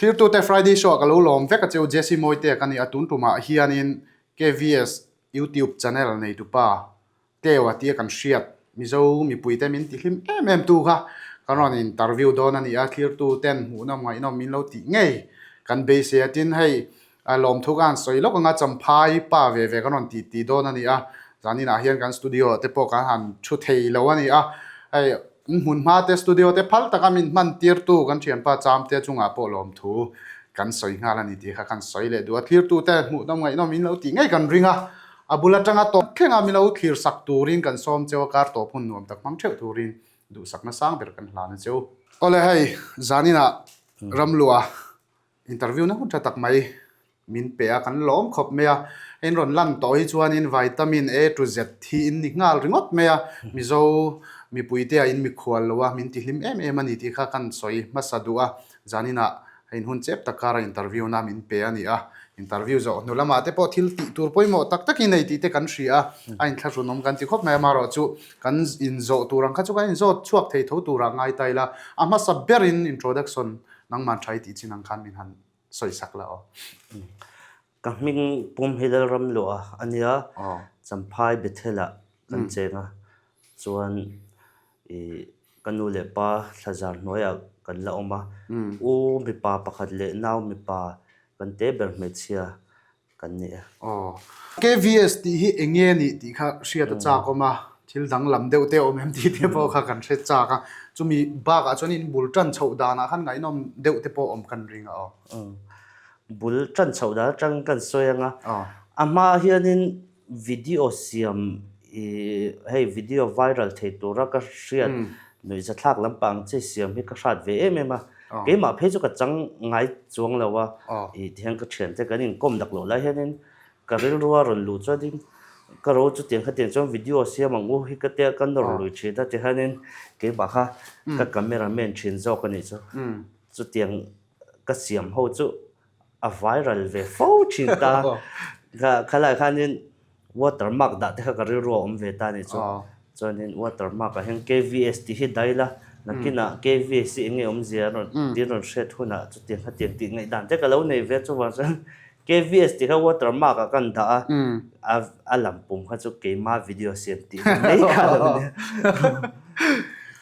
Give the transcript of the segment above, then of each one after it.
Thlirtute Friday show ah ka lo lawm vek a cheu Jesse Mawite ka ni a tun tumah hianin KVS YouTube channel neitupa Teu a tia kan hriat Mizo mipuite min ti hlim em em tu kha kan rawn interview dawn a ni a, thlirtu ten hmuhnawm ngaihnawm min lo tih ngei kan beisei a, tin hei lawmthu ka han sawi lawk anga Champhai pa ve ve kan rawn tih tih dawn a ni a, zaninah hian kan studio ah te pawh kan han thu thei lo a ni a, hei hmun hma te studio te phal taka min hman tir tu kan thianpa Chamte chungah pawh lawmthu kan sawi nghal a ni tih kha kan sawi leh duh a, thlirtu te hmuhnawm ngaihnawm min lo tih ngei kan ring a. A bul atanga tawp thlenga milo thlir sak turin kan sawm cheu a, kar tawp hun nuam tak hmang theuh turin duhsakna sang ber kan hlan a cheu. Awle hei, zaninah Ramlua interview na hun tha tak mai min pe a, kan lawm khawp mai a. Hei rawn lan tawh hi chuanin vitamin A to Z hi in ni nghal ringawt mai a, Mizo mipuite ah in mikhual lo a, min ti hlim em em a ni tih kha kan sawi hmasa duh a, zaninah Hei hun chep tak kara interview na min pe a ni a, interview zawh hnu lamah te pawh thil tih tur pawimawh tak tak i nei tih te kan hria a, a inthlahrunawm kan ti khawp mai a, amaherawh chu kan inzawh tur ang kha chu kan inzawt chhuak thei tho turah ngai ta ila, a hmasa berin introduction nangman tha i tih chin ang khan min han sawi sak la aw. Ka hming pum hi Lalramluah a nia, Champhai Bethel-ah kan cheng a, chuan ih Ka nu leh pa thlazar hnuaiah kan la awm a, u mipa pakhat leh nau mipa kan te ber hmeichhia kan ni e. Aw. KVS tih hi eng nge nih tih kha hriat a chak awm a, thil danglam deuh te awm em tih te pawh kha kan hre chak a, chumi bakah chuan in bul tan chhoh danah khan ngaihnawm deuh te pawh awm kan ring a aw. Bul tan chhoh dan atang kan sawi ang a, a hma hianin Video siam i hei video viral thei tura ka hriat nuihzathlak lampang chi siam hi ka hrat ve em em a, keimah phei chu ka chang ngai chuang lo a, i tihian ka thiante kan inkawm dak loh lai hianin ka rilrua rawn luh chuanin ka ro chutiang khatiang chuan video siam ang u hi ka tia ka nawr lui thin a tihianin keimah kha ka camera man thin zawk a nih chu, chutiang ka siam ho chu a viral ve fo thin ta. Khalai khanin watermark dah te kha ka rilru a awm ve ta ni chu. Chuanin watermark ah hian KVS tih hi dai la, nakinah KVS hi enge awmzia a rawn tih rawn hriat hunah chutiang khatiang tih ngaihdan te ka lo nei ve chuvang chuan KVS tih kha watermark ah kan dah a, a lam pum kha chu keima video siam tih mai kha a lo nia.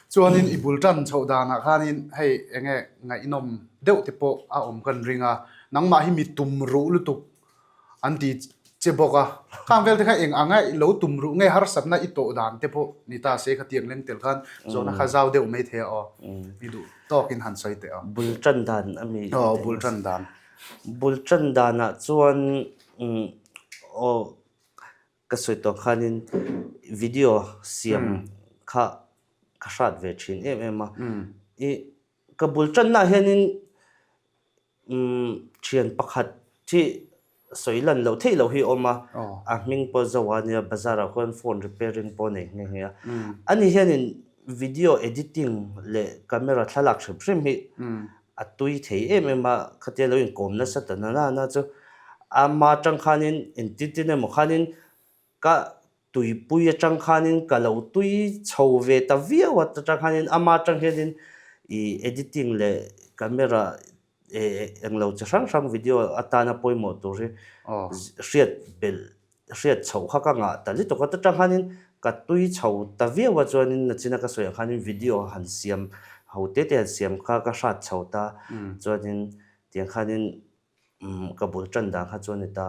Chuanin i bul tan chhoh danah khanin hei enge ngaihnawm deuh te pawh a awm kan ring a, nangmah hi mi tum ruh lutuk an ti che bawk a, khang vel te kha eng anga i lo tum ruh nge harsatna i tawh dan te pawh ni ta se khatiang leng tel khan zawhna kha zau deuh mai thei a aw, i duh tawkin han sawi teh aw. Bul tan dan a mi. Aw bul tan dan. Bul tan danah chuan aw Ka sawi tawh khanin video siam kha ka hrat ve thin em em a. I ka bul tanna hianin thian pakhat hi sawi lan loh theih loh hi a awm a, a hming pawh zo a nia bazar ah khuan phone repairing pawh a nei nghe nghe a. Ani hianin video editing leh camera thlalak hrim hrim hi a tui thei em em a, khatia lo inkawm nasa ta na na na chu ama atang khanin engtin tin emaw khanin ka tuipui atang khanin ka lo tui chho ve ta viau a, atang khanin ama atang hianin ih editing leh camera eh englo chi hrang hrang video atana pawimawh tur hi hriat belh hriat chhoh kha ka ngah ta lutuk a, ta tang khanin ka tui chho ta viau a chuanin nachina ka sawi ang khanin video han siam ho te te han siam kha ka hrat chho ta chuanin tiang khanin ka bul tan dan kha chuan ni ta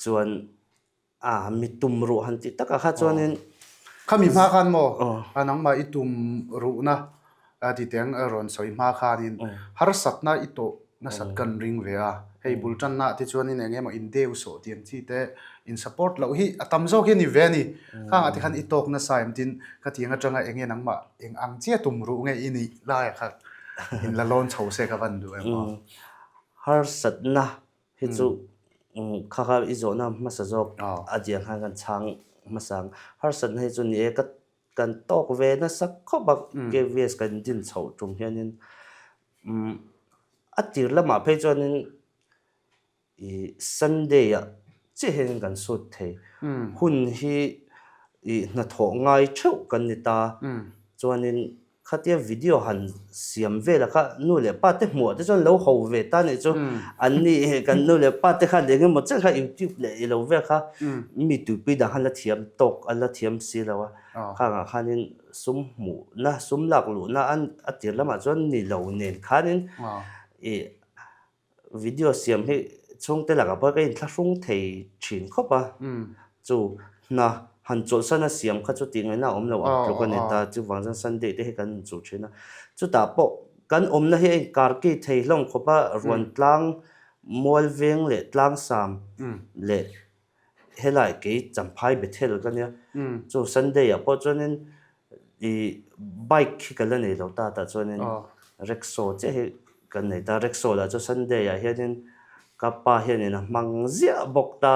chuan a mi tum ruh han tih takah kha chuanin Khami hma khan maw a nangmah i tum ruhna a ti teng a rawn sawi hma khanin harsatna i tawh nasat kan ring ve a, hei bul tanna te chuanin eng emaw in deu sawh tih ang chi te in support loh hi a tam zawk hi a ni ve a ni. Khangah te khan i tawk nasa em tin khatiang atanga eng nge nangmah eng ang chiah tum ruh nge i nih laiah kha in la lawn chho se ka van duh em aw. Harsatna hi chu kha kha i zawhna hmasa zawk a diang khan kan chhang hmasa ang. Harsatna hi chu ni e ka Kan tawk ve nasa khawp a, KVS kan din chhoh tum hianin a tir lamah phei chuanin ih Sunday ah chiah hianin kan sut thei. Hun hi ih hnathawh ngai theuh kan ni ta, chuanin. Khatia video han siam vel a kha nu leh pa te hmuh ah te chuan lo ho ve ta nih chu an ni kan nu leh pa te khan eng emaw chiah kha youtube leh i lo vel kha mi tuipui dang khan la thiam tawk a la thiam si lo a khang ah khanin sum hmuh na sum lak luh na a tir lamah chuan ni lo nen khanin ih Video siam hi chhungte lakah pawh ka inthlahrung thei thin khawp a, chu hna han chawlhsan a siam kha chu tih ngaihna a awm lo ang tluk a ni ta, chuvang chuan Sunday te hi kan han chuh thin a, chutah pawh kan awmna hi a inkarki thei hlawm khawp a, Ruantlang, Mualveng leh Tlangsam leh helai kei Champhai Bethel ka nia, chu Sunday ah pawh chuanin I bike hi ka la nei lo ta tah chuanin rickshaw chiah hi kan nei ta. Rickshaw lah chu Sunday ah hianin ka pa hianin a hmang ziah bawk ta.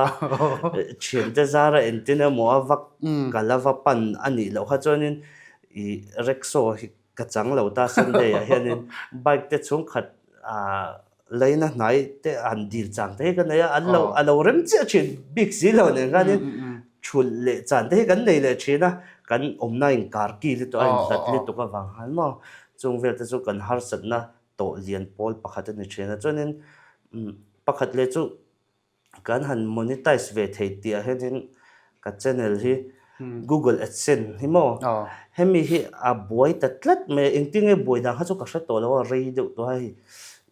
Thiante zara entin emaw a vak ka la va pan a nih loh kha chuanin i rickshaw hi ka chang lo ta Sunday ah hianin bike te chhungkhat ah Laina hnai te han dil chang te hi ka nei a, an lo a lo rem chiah thin bik si lo nen khanin thulh leh chan te hi kan nei leh thin a, kan awmna in karki lutuk a inhlat lutuk avang khan maw chung vel te chu kan harsatna tawh lian pawl pakhat a ni thin a, chuanin pakhat leh chu Kan han monetize ve thei tih ah hianin ka channel hi Google AdSense hi maw hemi hi a buai ta tlat mai a, engtin nge buai dan kha chu ka hre tawh lo a, rei deuh tawh a hei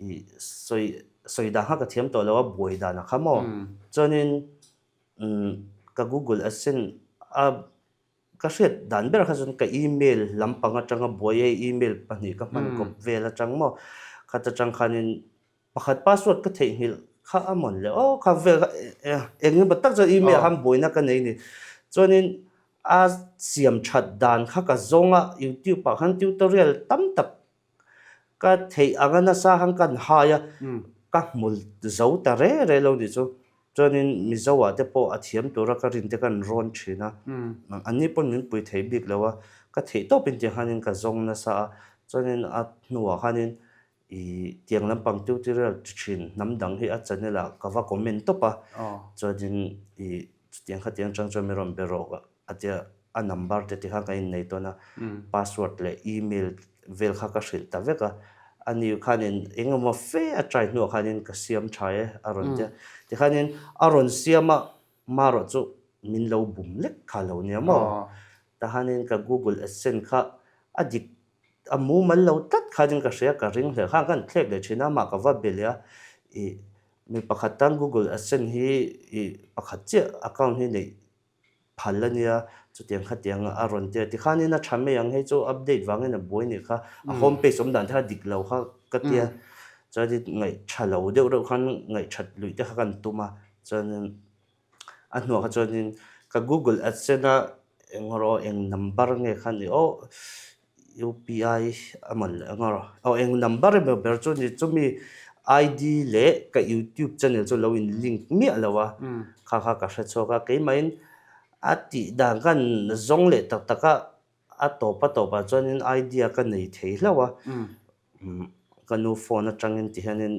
ih sawi sawi dan kha ka thiam tawh lo a buai dan ah kha maw chuanin ka Google AdSense a ka hriat dan ber kha chuan ka email lampang atanga buai a email pahnih ka hman kawp vel atang maw khat atang khanin Pakhat password ka theihnghilh kha a mawn le aw kha vel kha eng emaw tak chuan email ah khan buaina ka nei ni. Chuanin a siam that dan kha ka zawng a, youtube ah khan tutorial tam tak ka theih anga nasa khan ka han hai a, ka hmu zo ta re re lo ni chu. Chuanin Mizo ah te pawh a thiam tura ka rin te ka han rawn thin a, anni pawn min pui thei bik lo a, ka theih tawpin tiang khanin ka zawng nasa a, chuanin a hnuah khanin I tiang lampang tutorial ti thin hnam dang hi a channel ah ka va comment tawp a, chuanin i chutiang khatiang atang chuan min rawn be rawh a tia a number te tikhan kan innei tawn a, password leh email vel kha ka hrilh ta vek a, ani khanin eng emaw fe a try hnuah khanin ka siam tha e a rawn tia, tikhanin a rawn siam a marawh chu min lo bum lek kha lo nia maw, tahanin ka google adsense kha a dik A mumal lo tlat khanin ka hria, ka ring hle khan kan thlek leh thin a, amah ka va be leh a, ih mi pakhat tan Google AdSense hi ih pakhat chiah account hi neih phal a nia, chutiang khatiang a rawn ti a, tikhanin a tha mai ang hei chu update vangin a buai nih kha, a home page awm dan te kha dik lo kha ka tia, chuanin ngaih tha lo deuh reuh khan ngaih that luih te kha kan tum a, chuanin A hnuah kha chuanin ka Google AdSense a eng rawh eng number nge kha ni aw UPI a man leh anga rawh aw eng number emaw ber chu ni chumi ID leh ka YouTube channel chu lo in link miah lo a kha kha ka hre chhuak a keimahin a tih dan khan zawng leh tak tak a a tawp a tawpah chuanin idea ka nei thei hlauh a ka nu phone atangin ti hianin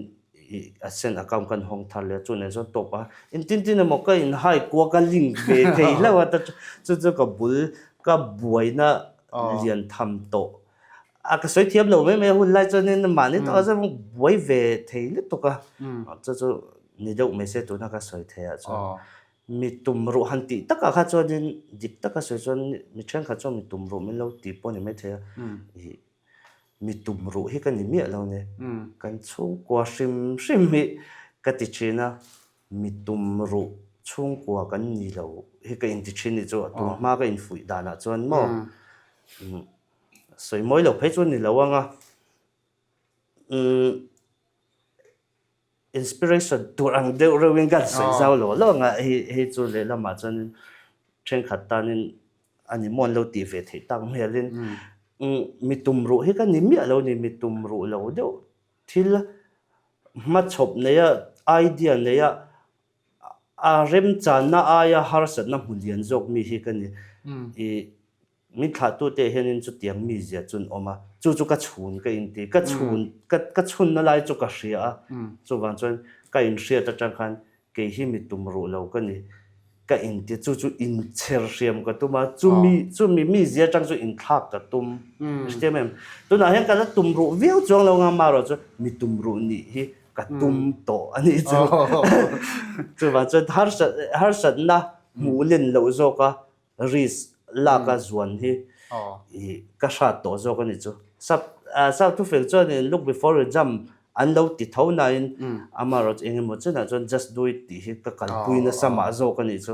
ih AdSense account kan hawng thar leh a chu nen chuan tawp a engtin tin emaw ka in hai kua ka link ve thei hlauh a chu chu ka bul ka buaina lian tham tawh a ka sawi thiam lo mai mai a hun lai chuanin mahni takah chuan buai ve thei lutuk a chu chu ni deuh mai se tuna ka sawi theih ah chuan. Mi tum ruh han tih takah kha chuanin dik taka sawi chuan mi thenkhat chuan mi tum ruh min lo ti pawh a ni maithei a, ih mi tum ruh hi ka ni miah lo ni. Kan chhungkua hrim hrim hi ka ti thin a, mi tum ruh chhungkua kan ni lo hi ka inti thin nih chu a tum hma ka infuih danah chuan maw sawi mawi lo phei chu a ni lo ang a, umm. Inspiration tur ang deuh reuhin kan sawi zau lo lo ang a, hei hei chu lehlamah chuanin thenkhat tanin a ni maw an lo tih ve theih tak hmelin mi tum ruh hi ka ni miah lo ni, mi tum ruh lo deuh thil hmachhawp neia idea neia a remchanna aia harsatna hmu lian zawk mi hi ka ni. Ih Min thlahtute hianin chutiang mizia chu an awm a, chu chu ka chhun ka inti, ka chhun, ka ka chhunna lai chu ka hria a, chuvang chuan ka inhriat atang khan kei hi mi tum ruh lo ka ni. Ka inti chu chu inchher hriam ka tum a, chumi chumi mizia atang chu inthlak ka tum. Hrethiam em? Tunah hian ka la tum ruh viau chuang lo nga marawh chu mi tum ruh nih hi ka tum tawh a nih chu. Chuvang chuan harsat harsatna hmuh len loh zawka risk lak a zuan hi i ka hrat tawh zawk a ni chu. Sap sap thufel chuanin look before you jump an lo ti tho nain amaherawhchu eng emaw chenah chuan just do it tih hi ka kalpui nasa mah zawk a nih chu.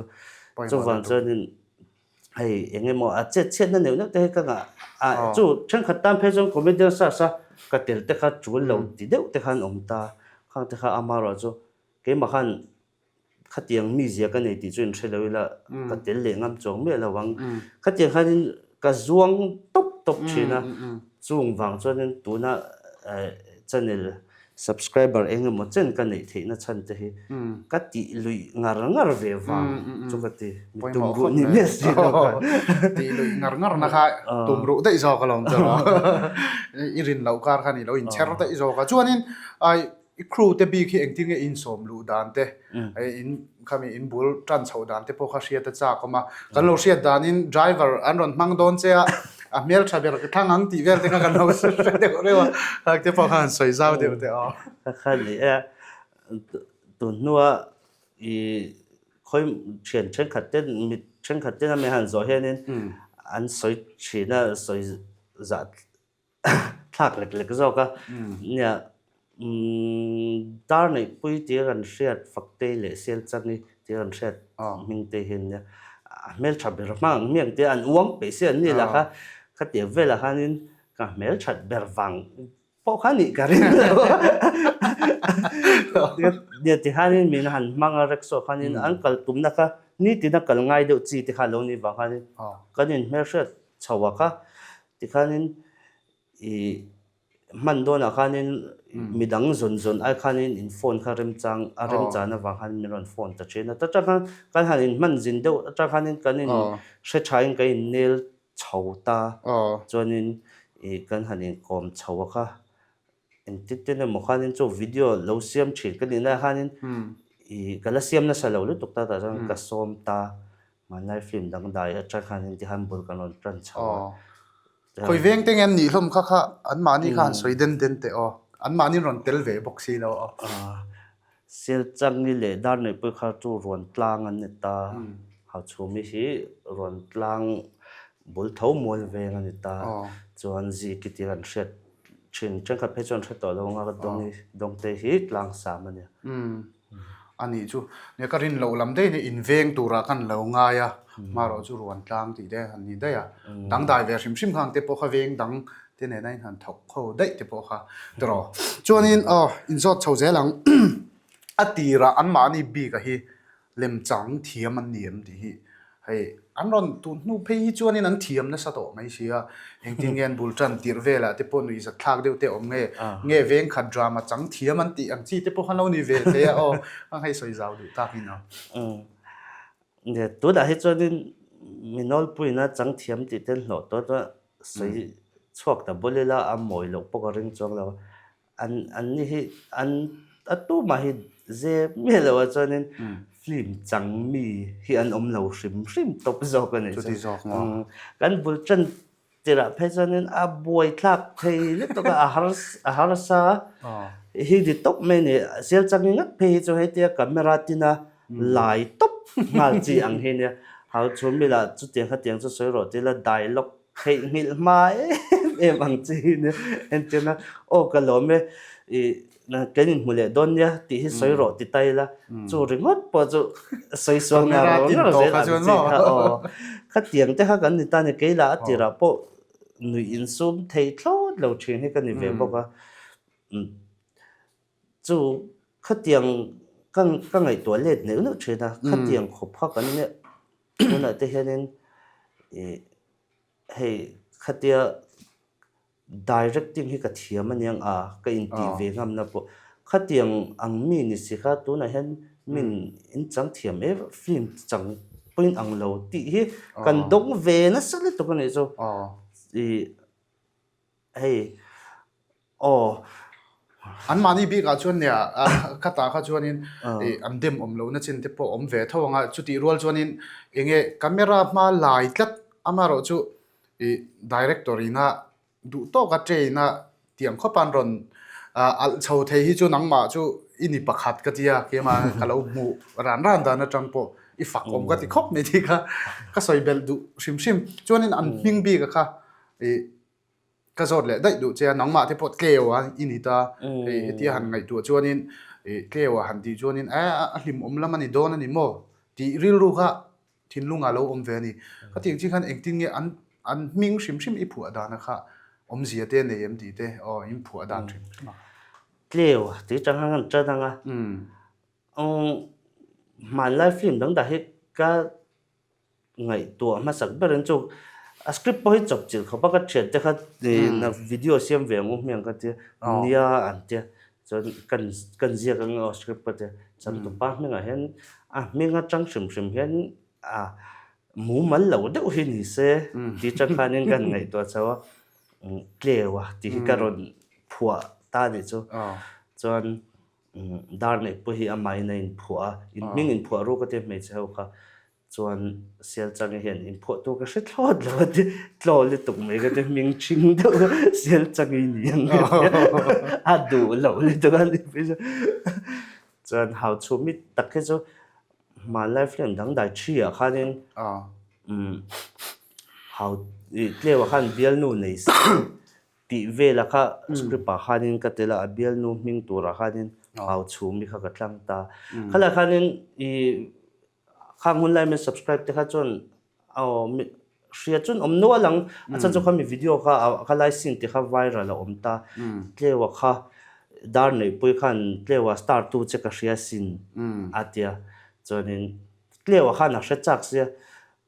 Chuvang chuanin hei eng emaw a chet chhiatna neuh neuh te hi ka ngah a chu thenkhat tan phei chuan comedian search a ka tel te kha tul lo ti deuh te khan awm ta khang te kha amaherawhchu keimah khan Khatiang mizia ka nei tih chu inhre lo ila ka tel leh ngam chuang miah lo ang. Khatiang khanin ka zuang tawp tawp thin a, chung vang chuanin tuna channel subscriber eng emaw chen ka neih theihna chhan te hi ka tih luih ngar ngar ve vang chu ka ti. Mi tum ruh ni miah si lo khan. Tih luih ngar ngar na kha tum ruh daih zawk alawm chu i rin loh kar khan i lo inchher daih zawk a. Chuanin I crew te bik hi engtin nge insawm luh dan te, in khami in bul tan chhoh dan te pawh kha hriat a chak awm a. Kan lo hriat danin driver an rawn hmang dawn che a, a hmel tha ber ka thlang ang tih vel te kha kan lo hre deuh reuh a, khang te pawh kha han sawi zau deuh teh aw. Ka kha ni e, tun hnua i khawi thian thenkhat ten mi thenkhat ten a mi han zawh hianin an sawi thin a, sawi zah thlak lek lek zawk a, nia dar neihpui tia kan hriat Faktei leh Selchangi tia kan hriat hming te hi ania, a hmeltha ber hma ang hmiang te an uang peih si an ni lah kha, khatiang velah khanin ka hmelthat ber vang pawh kha nih ka ring lo a, nia tikhanin min han hmang a rickshaw khanin an kal tumna kha nitina kal ngai deuh chi te kha a lo nih vang khanin kan inhmelhriat chho a kha. Tikhanin i hman dawnah khanin midang zawn zawn ai khanin in phone kha remchang a remchan avang khan min rawn phone ta thin a. Ta tang khan kan han inhman zin deuh atang khanin kan in hre thain kan in nel chho ta chuanin i kan han inkawm chho a kha. Engtin ten emaw khanin chu video lo siam thin ka nih lai khanin i ka la siam nasa lo lutuk ta tah chuan ka sawm ta. Hmanlai film dangdai atang khan engti khan bul kan rawn tan chho a. Khawi veng te nge an nih hlawm kha kha anmahni kha han sawi den den teh aw. Anmahni rawn tel ve bawk si lo aw. Selchangi leh Darneihpui kha chu ruan tlang an ni ta. Hauchhumi hi ruan tlang bul tho mual veng a ni ta. Chuan Ziki tih kan hriat thin. Thenkhat phei chuan hre tawh lo anga Dawngte hi tlang sam a nia. A nih chu, nia ka rin loh lam daih nia inveng turah khan lo ngai a, hmarawh chu ruan tlang tih te han ni daih a, dangdai ve hrim hrim khang te pawh kha veng dang te nena in han thawk kho daih te pawh kha tiraw. Chuanin aw inzawt chho zel ang a tirah anmahni bik a hi lemchang thiam an ni em tih hi Hei, an rawn tun hnu phei hi chuanin an thiam nasa tawh mai si a, engtin nge an bul tan tirh velah te pawh nuihzat thlak deuh te awm nge, nge veng khat drama chang thiam an tih ang chi te pawh khan lo ni ve thei a aw, ang hei sawi zau duh takin aw. Umm, tunah hi chuanin mi nawlpuiin a chang thiam tih te an hlawh tawh chuan sawi chhuak ta bul ila a mawi loh pawh ka ring chuang lo a. An an ni hi an a tumah hi zep miah lo a chuanin film chang mi hi an awm lo hrim hrim tawp zawk a nih chu. Chuti zawk maw? Kan bul tan tirah phei chuanin a buai thlak thei lutuk a, a har a harsa hi ni tawp mai a ni. Sial chang ngat phei hi chu hetia camera tina lai tawp nghal chi ang hi nia. Hau chhum ila chutiang khatiang chu sawi rawh tila dialogue Theihnghilh hma em em ang chi hi nia entirna aw ka lawm e i kan inhmu leh dawn nia tih hi sawi rawh ti ta ila chu ringawt pawh chu sawi sual ngar ngar zel ang chi kha aw khatiang te kha kan ni ta ni keila a tirah pawh nuih insum thei thlawt lo thin hi ka ni ve bawk a chu khatiang ka ka ngaihtuah let neuh neuh thin a khatiang khawp kha kan nia Tunah te hianin ih hei khatia directing hi ka thiam aniang a ka intih ve ngamna pawh khatiang ang mi ni si kha tunah hian min in chang thiam em film chang pawhin ang lo tih hi kan dawng ve nasa lutuk a nih chu ih hei aw. An mahni bikah chuan nia khatah kha chuanin an dem awm lohna chin te pawh awm ve tho ang a, chutih rual chuanin enge camera hma lai tlat amaherawh chu ih director ina duh tawka train a tiang khawp an rawn alh chho thei hi chu nangmah chu i ni pakhat ka tia keimah ka lo hmuh ran ran dan atang pawh i fak awm ka ti khawp mai tih kha ka sawi belh duh hrim hrim. Chuanin an hming bik a kha ih Ka zawt leh daih duh che a, nangmah te pawh tleu a i ni ta. Hei hetia han ngaihtuah chuanin ih tleu a han tih chuanin eh a hlimawm lam a ni dawn a ni maw tih rilru kha thinlungah lo awm ve a ni. Ka tih ang chi khan engtin nge an an hming hrim hrim i phuah dana kha awmzia te nei em tih te aw in phuah dan hrim hrim a. Tleu tih atang khan kan tan ang a. Hmanlai film dang dah hi ka Ngaihtuah hmasak berin chu a script pawh hi chawp chilh khawp a, ka thian te kha na video siam ve ang u hmiang ka tia, nia an tia, chuan kan kan ziak ang aw script ka tia, changtupa hmingah hian a hming atang hrim hrim hian a mumal lo deuh hi ni se tih atang khanin kan ngaihtuah chho a, tleu a tih hi ka rawn phuah ta a nih chu, chuan dar neih pawh hi amahin a inphuah a, in hming inphuah ruk a tia hmeichhe ho kha. Chuan Sialchangi hian inphuah tur ka hre thlawt lo a ti, tlaw lutuk mai ka ti, hming ṭhing deuh Sialchangi ni ang ka ti a, a duh loh lutuk a ni phei chu. Chuan Hauchhumi tak hi chu hmanlai film dangdai ṭhi ah khanin Hau tleu ah khan bialnu nei se tih vela kha script ah khanin ka tel a, a bialnu hming turah khanin Hauchhumi kha ka tlang ta. Khalai khanin ih Khang hun lai min subscribe te kha chuan aw mi hria chuan awm nual ang a chhan chu khami video kha ka lai scene te kha viral a awm ta tleua kha dar neihpui khan tleua star tu che ka hria sin a tia chuanin tleua khan a hre chak sia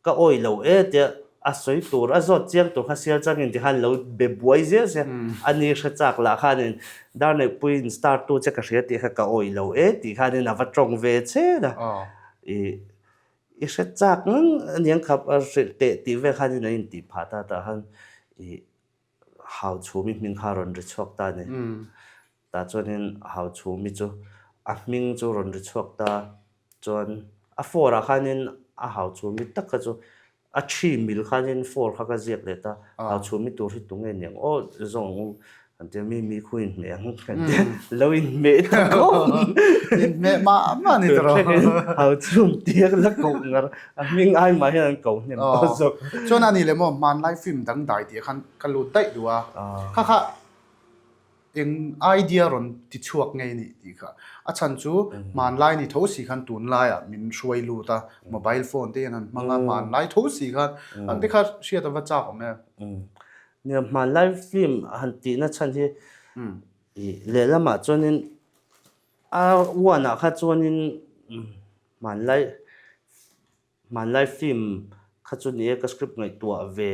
Ka awih lo e tia a sawi tur a zawt chiang tur kha sial changin ti khan lo be buai zel sia a ni hre chak lah khanin dar neihpuiin star tu che ka hria tih kha ka awih lo e tih khanin a va tawng ve chen a ih i hre chak ngang aniang khap a hrilh teh tih vel khanin a intih phah ta tah khan ih Hauchhumi hming kha a rawn ri chhuak ta a ni. Tah chuanin Hauchhumi chu a hming chu rawn ri chhuak ta chuan a four ah khanin a Hauchhumi tak kha chu a thi mil khanin four kha ka ziak leh ta Hauchhumi tur hi tunge niang aw zawng ang u kan tia mi mi khu inhmeh ang kan tia lo inhmeh ta khawp Inhmeh mah mah a ni tawh. Hauchhum tia la koh ngar A hming ai mah hian an ko hnem tawh zawk. Chuan a ni leh maw hmanlai film dangdai tih khan ka lut daih duh a. Kha kha eng idea rawn ti chhuak ngei nih tih kha. A chhan chu hmanlai ni tho si khan tunlaiah min hruai lut a, mobile phone te hian an hmang a, hmanlai tho si khan an ti kha hriat a va chak awm em. Nia hmanlai film han tihna chhan hi lehlamah chuanin a uanah kha chuanin Hmanlai hmanlai film kha chu ni e ka script ngaihtuah ve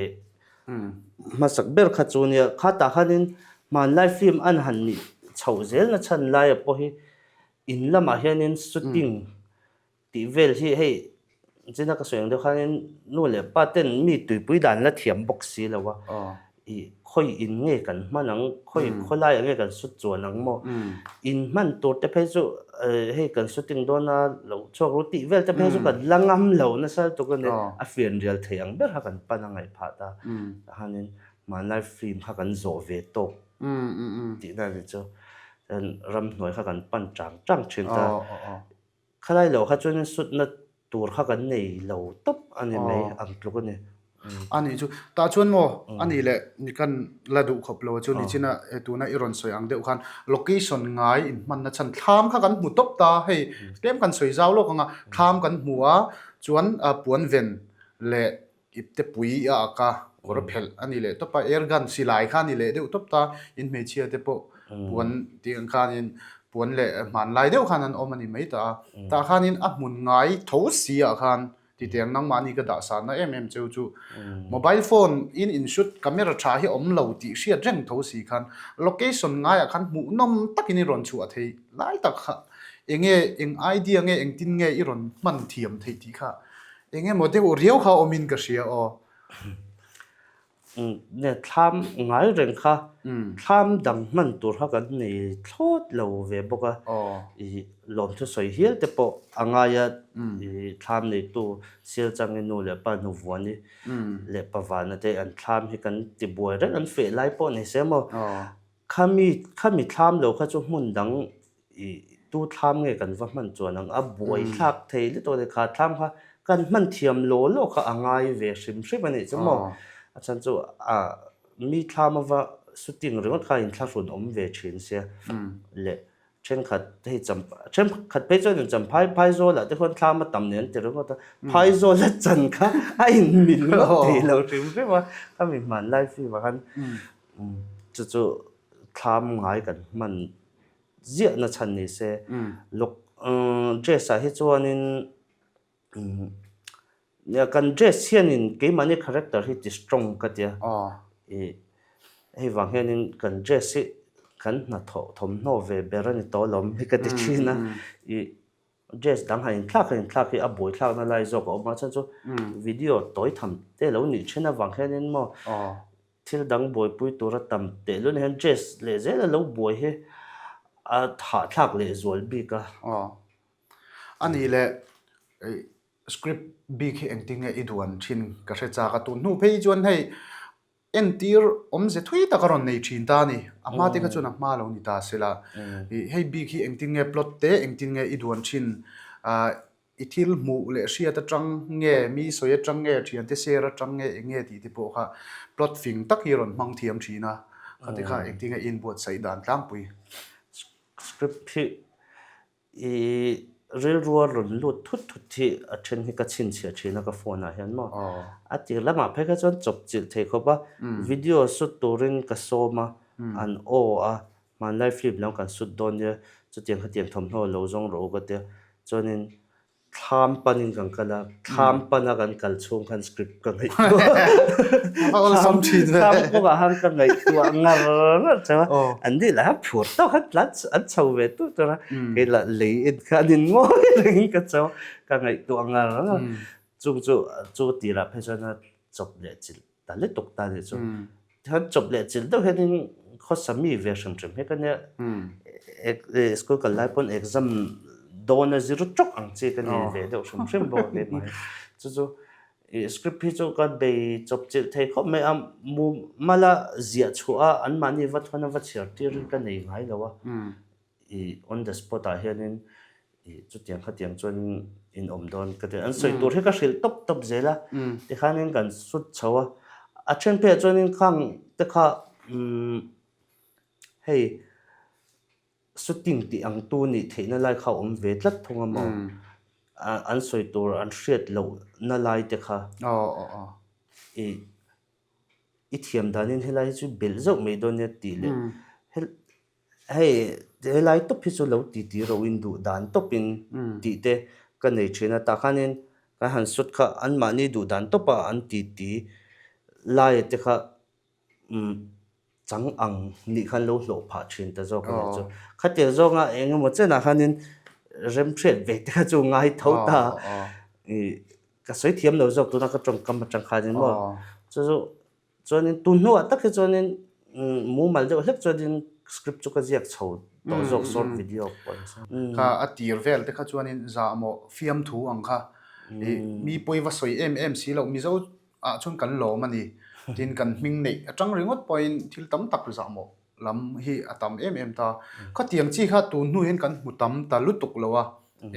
hmasak ber kha chu nia khatah khanin hmanlai film an han nih chhoh zel na chhan laia pawh hi in lamah hianin shooting tih vel hi hei china ka sawi ang deuh khanin nu leh pa ten mi tuipui dan la thiam bawk si lo a Ih, khawi in nge kan hman ang, khawi khawlaiah nge kan sut chuan ang maw? In hman tur te phei chu hei kan shooting dawn a lo chhuak ru tih vel te phei chu kan la ngam lo nasa lutuk a ni. A fianrial thei ang ber kha kan pan a ngaih phah ta. Tahanin hmanlai film kha kan zawh ve tawk tihna a ni chu. Chuan ramhnuai kha kan pan chang chang thin ta. Khalai lo kha chuanin sutna tur kha kan nei lo tawp a ni mai ang tluk a ni. A nih chu. Tah chuan maw a nih leh ni kan la duh khawp lo chu nichina tuna i rawn sawi ang deuh khan location ngai inhmanna chhan thlam kha kan hmu tawp ta hei tlem kan sawi zau lawk ang a thlam kan hmu a chuan puan ven leh Ipte pui a ak a, kawr phelh a ni leh tawp a, air gun silai kha a ni leh deuh tawp ta, in hmeichhia te pawh puan tih ang khanin puan leh hmanlai deuh khan an awm a ni mai ta a, tah khanin a hmun ngai tho si ah khan titiang nangmahni ka dah sanna em em cheu chu mobile phone in in shoot camera tha hi awm lo tih hriat reng tho si khan location ngaiah khan hmuhnawm takin i rawn chhuah thei lai tak kha enge eng idea nge engtin nge i rawn hman thiam theih tih kha Eng emaw deuh riau kha awmin ka hria aw. Thlam ngai reng kha thlam dang hman tur kha kan nei thlawt lo ve bawk a, ih lawmthu sawi hial te pawh a ngai a, ih thlam neitu Sialchangi nu leh pa Hnuvuani leh Pavana te an thlam hi kan ti buai reng an feh lai pawh ni se maw khami khami thlam lo kha chu hmun dang I tu thlam nge kan va hman chuan ang a buai thlak thei lutuk a ni. Kha thlam kha kan hman thiam law law kha a ngai ve hrim hrim a nih chu maw. A chhan chu a mi thlam ava shooting ringawt kha inthlahrun awm ve thin sia leh thenkhat hei cham thenkhat phei chuan in cham phai phaizawl ah te khuan thlam a tam nen an ti ringawt a phaizawl a chan kha a inmil ngawt thei lo hrim hrim a khami hmanlai film ah khan chu chu thlam ngai kan hman ziahna chhan ni se. Lawk dress ah hi chuanin kan dress hianin keimahni character hi ti strong ka tia. Ih hei vang hianin kan dress hi kan hnathawh thawmhnaw ve ber a ni tawh alawm hi ka ti thin a. Ih dress dang han inthlak han inthlak hi a buaithlakna lai zawk a awm a chhan chu video tawi tham te lo nih thin avang hianin maw Thil dang buaipui tura tam tehlul hian dress leh zel a lo buai hi a thahthlak leh zual bik a. Aw. A nih leh script bik hi engtin nge i duan thin ka hre chak a, tun hnu phei chuan hei entir awmze thui tak a rawn nei thin ta a ni. A hma te kha chuan a hma lo ni ta se la. Hei bik hi engtin nge plot te engtin nge i duan thin I thil hmuh leh hriat atang nge, mi sawi atang nge, thiante share atang nge eng nge tih te pawh kha plot fing tak hi a rawn hmang thiam thin a, khati kha engtin nge i inbuatsaih dan tlangpui? Script hi i rilrua rawn lut thut thut hi a then hi ka chhinchhiah thin a ka phone ah hian maw. A tir lamah phei kha chuan chawp chilh thei khawp a, video shoot turin ka sawm a, an aw a, Hmanlai film lam kan sut dawn nia, chutiang khatiang thawmhnaw lo zawng rawh u ka tia. Chuanin thlam panin kan kal a, thlam pana kan kal chhung khan script ka ngaihtuah. A awlsam thin ve. Thlam kawngah khan ka ngaihtuah ngar ngar chauh a, an ni lah phur tawk khan tlan an chho ve tur tur a, kei lah lei en kha an inngawi rengin ka chho a, ka ngaihtuah ngar ngar. Chung chu chu tirah phei chuan a chawp leh chilh ta lutuk ta nih chu. Tikhan chawp leh chilh deuh hianin khawsa mi ve hrim hrim hi ka nia. School kal lai pawn exam dawn a zir tawk ang chi ka ni ve deuh hrim hrim bawk a keimah hi. Chu chu script hi chu ka bei chawp chilh thei khawp mai a, mala ziah chhuah a anmahni va thawn a va chhiar tir hi ka nei ngai lo a. On the spot ah hianin Ih, chutiang khatiang chuan in awm dawn ka ti. An sawi tur hi ka hrilh tawp tawp zel a, tikhanin kan sut chho a. A then pheiah chuanin khang te kha umm hei shooting tih ang tu nih theihna lai kha a awm ve tlat thung a maw? An sawi tur an hriat lohna lai te kha. Ih, i thiam danin helai hi chu belh zauh mai dawn nia tih leh Hei helai tawp hi chu lo ti ti ro in duh dan tawp in tih te ka nei thin a, tah khanin kan han sut kha anmahni duh dan tawp a an ti ti laia te kha umm chang ang nih khan lo hlawh phah thin ta zawk a nih chu. Khatiang zawnga eng emaw chenah khanin remhriat ve te kha chu ngai tho ta ih ka sawi thiam lo zawk tuna ka tawngkam atang khanin maw chu chu Chuanin tun hnuah tak hi chuanin mumal deuh hlek chuanin script chu ka ziak chho tawh zawk short video pawh ni se. Kha a tir vel te kha chuanin zahmawh fiamthu ang kha i mi pawi va sawi em em si loh Mizo ah chuan kan lawm a ni. Tin kan hming neih atang ringawt pawhin thil tam tak zahmawh lam hi a tam em em ta. Khatiang chi kha tun hnu hian kan hmu tam ta lutuk lo a,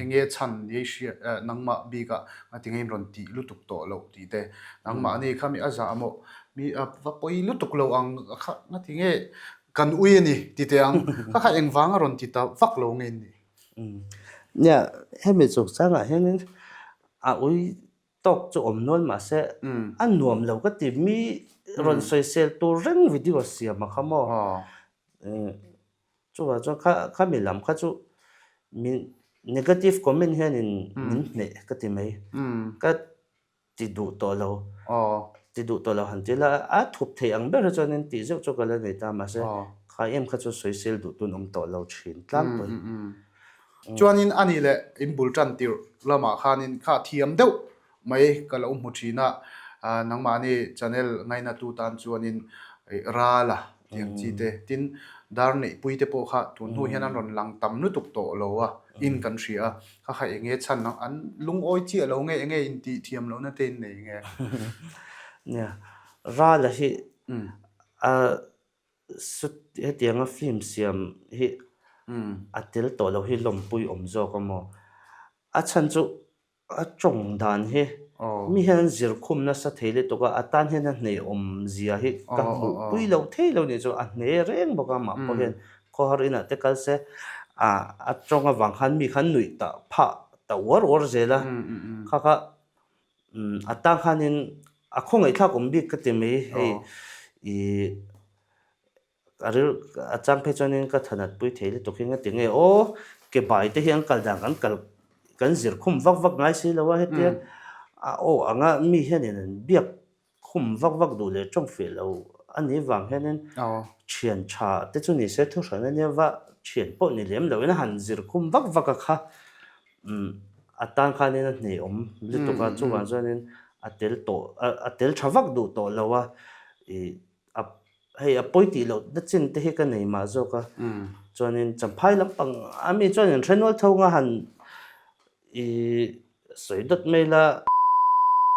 enge chhan ni hriat nangmah bikah ngati nge in rawn tih lutuk tawh loh tih te, nangmah ni kha mi a zah maw, mi a va pawi lutuk lo ang kha ngati nge kan ui a ni ti teh ang, kha kha engvang a rawn ti ta vak lo nge ni? Nia, hemi chungchangah hianin a ui tawk chu awm nual mahse a nuam lo ka ti mi rawn sawisel tur reng video siam a kha maw chuvang chuan kha khami lam kha chu min negative comment hianin min hneh ka ti mai ka ti duh tawh lo ti duh tawh lo han ti la a thup thei ang ber hi chuanin tih zeuh chu ka la nei ta mahse kha em kha chu sawisel duh tun awm tawh lo thin tlangpui. Chuanin a nih leh in bul tan tirh lamah khanin kha thiam deuh mai ka lo hmu thin a. Nangmahni channel ngainatu tan chuanin ral a tih ang chi te, tin dar neihpui te pawh kha tun hnu hian an rawn lang tam lutuk tawh lo a, in kan hria a, kha kha eng nge chhan ang, an lungawi chiah lo nge eng nge intih thiam lohna te in nei nge? Nia, ral a hi a hetianga film siam hi a tel tawh lo hi lawmpui awm zawk a maw? A chhan chu A tawng dan hi mi hian an zir khum nasa thei lutuk a, a tan hian a hnehawm zia hi ka hmuh pui loh thei lo nih chu a hne reng bawk a, mah pawh hian khawhar inah te kal se a tawng avang khan mi khan nuih ta phah ta uar uar zel a, kha kha a tan khanin a khawngaihthlak awm bik ka ti mai hei ih. A ril a chang phei chuanin ka thanat pui thei lutuk hi nga ti nge aw ke bai te hi an kal dan kan kal kan zir khum vak vak ngai si lo a hetia a aw anga mi hianin an biak khum vak vak duh leh tawng feh lo a nih vang hianin thian tha te chu ni se thu hran ania va thian pawh ni lem loin a han zir khum vak vak a kha a tan khanin a hnehawm lutuk a chuvang chuanin a tel tawh a tel tha vak duh tawh lo a ih A hei a pawi tih loh na chin te hi ka nei mah zawk a, chuanin champhai lampang a mi chuan in hre nual tho nga han i sawi dawt mai la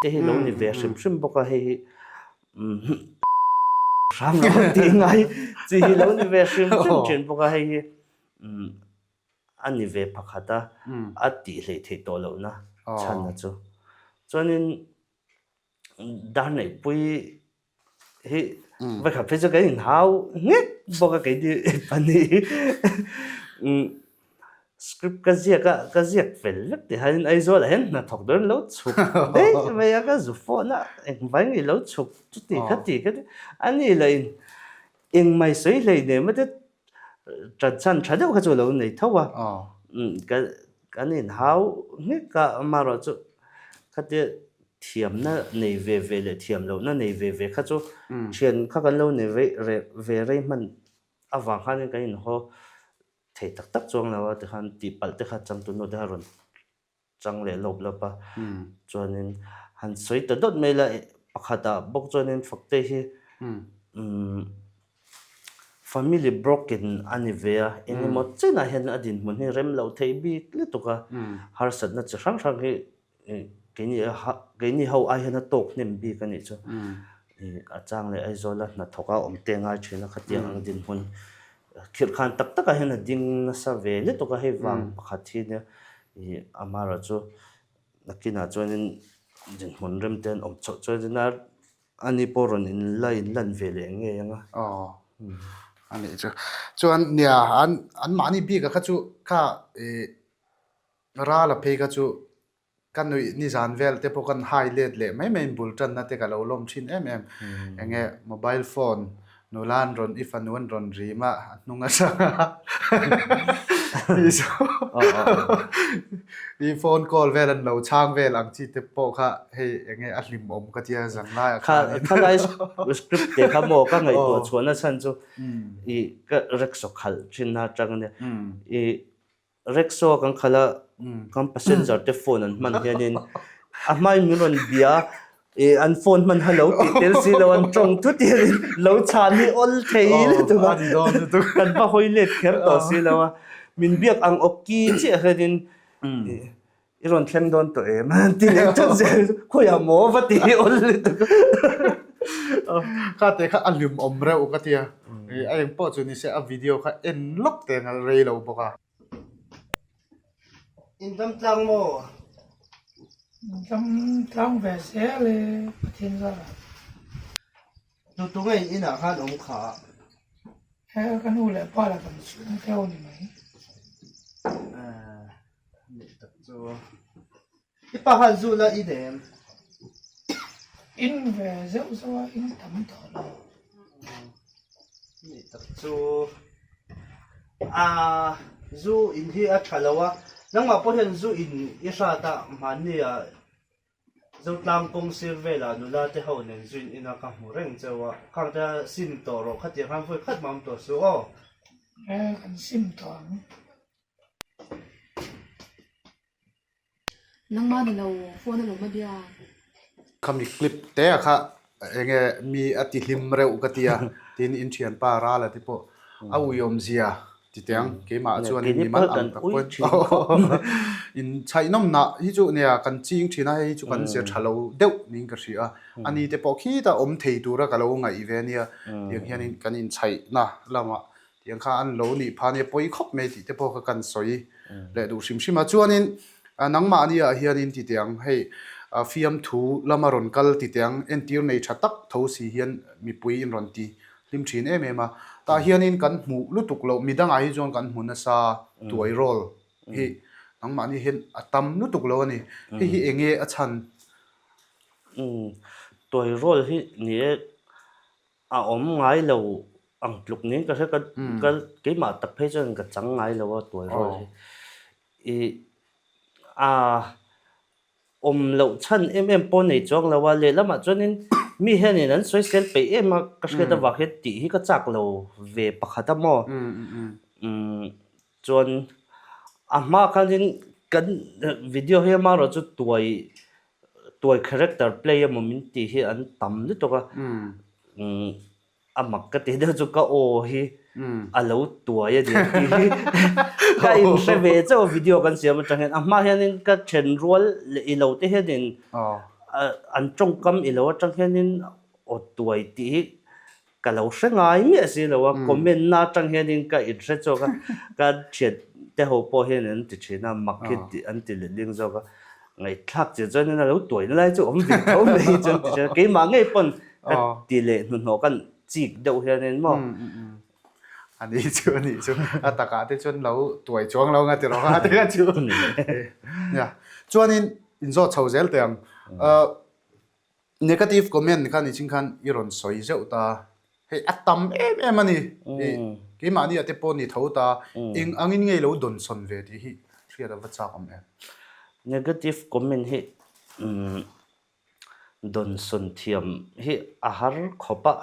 te hi lo ni ve hrim hrim bawk a hei hi hrang lo tih ngai chi hi lo ni ve hrim hrim thin bawk a hei hi a ni ve pakhat a a tih hleih theih tawh lohna chhan a chu chuanin Darneihpui hi vawikhat phei chu kan inhau nghek bawk a keini pahnih hi script ka ziak a ka ziak fel vek tih hian Aizawl ah hian hnathawk dawn lo chhuk daih mai a ka zu phone a engvai nge lo chhuk chuti kha ti kha ti a ni lah in engmai sawi hleinem a te ṭan chhan ṭha deuh kha chu a lo nei tho a kan inhau nghek a amaherawhchu khatia Thiamna nei ve ve leh thiam lohna nei ve ve kha chu thian kha kan lo nei ve rei hman avang khanin kan inhaw thei tak tak chuang lo a tikhan tihpalh te kha changtunu te kha rawn chang leh lawp lawp a chuanin han sawi ta dawt mai la pakhatah bawk chuanin Faktei hi Family broken a ni ve a engemaw chenah hian a dinhmun hi rem loh theih bik lutuk a harsatna chi hrang hrang hi Keini keini ho ai hian a tawk hnem bik a nih chu. A chang leh Aizawl a hnathawk a awm te ngai thin a khatiang ang dinhmun khirh khan tak takah hian a ding nasa ve lutuk a hei vang pakhat hi nia amaherawhchu nakinah chuanin dinhmun rem te an awm chhoh chuan a ani pawh rawn in la in lan ve leh ngei ang a. Aw a nih chu. Chuan nia an anmahni bik a kha chu kha ih Rala phei kha chu ka nuih nizan vel te pawh kan hai let leh mai mai in bul tanna te ka lo lawm thin em em. Enge mobile phone nula an rawn i fanu an rawn rim a, a hnung atanga i phone call vel an lo chhang vel ang chi te pawh kha hei enge a hlimawm ka tia zan laiah khanin. Khalai script te kha maw ka ngaihtuah chhuahna chhan chu i ka rickshaw khalh thin na atang ania i Rickshaw kan khalh a, kan passenger te phone an hman hianin a hmain min rawn bia a, ih an phone hman kha lo tih tel si lo an tawng thut hianin lo chhan hi awl thei lutuk a, kan va hawi let kher tawh si lo a, min biak ang awki chiah hianin ih I rawn thleng dawn tawh em? An ti leh thut zel. Khawiah maw va ti hi awl lutuk. Kha te kha a hlim awm reuh ka tia. A eng pawh chu ni se a video kha en lawk te ang a rei lo bawk a. In dam tlang maw? Dam tlang ve zel e Pathian zara. Tutu nge in inah khan awm kha? He ka nu leh pa la kan chhung deuh ni mai. Nih tak chu. I pa khan zu la in em? In ve zeuh zeuh a, in tam tawh lo. Nih tak chu. A zu in hi a tha lo a, nangmah pawh hian zu in i hrat a, mahni ah Zotlang kawng sir velah nula te ho nen zuin ina ka hmu reng cheu a, khang te sim tawh rawh khatiang khan vawi khat mah awm tawh suh aw. E kan sim tawh ang. Nangmah ni lo phone a lo ma bia. Khami clip te a kha enge mi a ti hlim reuh ka tia tin in thianpa Rala te pawh a uiawm zia ti teh ang keimah chuan in mimal ang tak pawhin in chhaihnawm nah hi chu nia kan ching thin a hei hi chu kan zir tha lo deuh niin ka hria a ani te pawh khita awm thei tura ka lo ngaih ve ania tiang hianin kan inchhaihna lamah Tiang kha an lo nih pha nia pawi khawp mai tih te pawh kha kan sawi leh duh hrim hrim a. Chuanin nangmahni ah hianin ti teh ang hei fiamthu lama rawn kal ti teh ang entir nei tha tak tho si hian mipui in rawn ti hlim thin em em a. Tah hianin kan hmuh lutuk loh midangah hi chuan kan hmu nasa tuai rawl hi nangmahni hian a tam lutuk lo a ni. Hei hi eng nge a chhan? Tuai rawl hi ni e A awm ngai lo ang tluk niin ka hria ka ka keimah tak phei chuan ka chang ngai lo a tuai rual hi. I a awm loh chhan em em pawh nei chuang lo a, lehlamah chuanin mi hianin an sawi sel peih em a ka hriat avang hian tih hi ka chak lo ve pakhat a maw. Umm chuan a hma khanin kan video hi amaherawh chu tuai Tuai character play emaw min tih hi an tam lutuk a, a mak ka tih deuh chu ka aw hi a lo tuai a ni ang tih hi ka inhre ve chauh a video kan siam atang hian. A hma hianin ka then rual leh ilo te hianin an tawngkam ilo atang hianin aw tuai tih hi Ka lo hre ngai miah si lo a, comment na atang hianin ka inhre chawk a, ka thian te ho pawh hian an ti thin a, mak hi an ti letling zawk a, ngaihthlak chiah chuanin a lo tuaina lai chu awm ve tho mai hi chuan ti thin a, keimah ngei pawn ka ti leh hnuhnawh kan chik deuh hianin maw. A ni chu a ni chu, a takah te chuan lo tuai chuang lo nga ti rawh a ti kha chu. Nia, chuanin inzawt chho zel teh ang. Negative comment kha ni chin khan i rawn sawi zeuh ta, hei a tam em em a ni, i keimahni ah te pawh ni tho ta, eng angin nge lo dawnsawn ve tih hi hriat a va chak awm em? Negative comment hi dawnsawn thiam hi a har khawp a,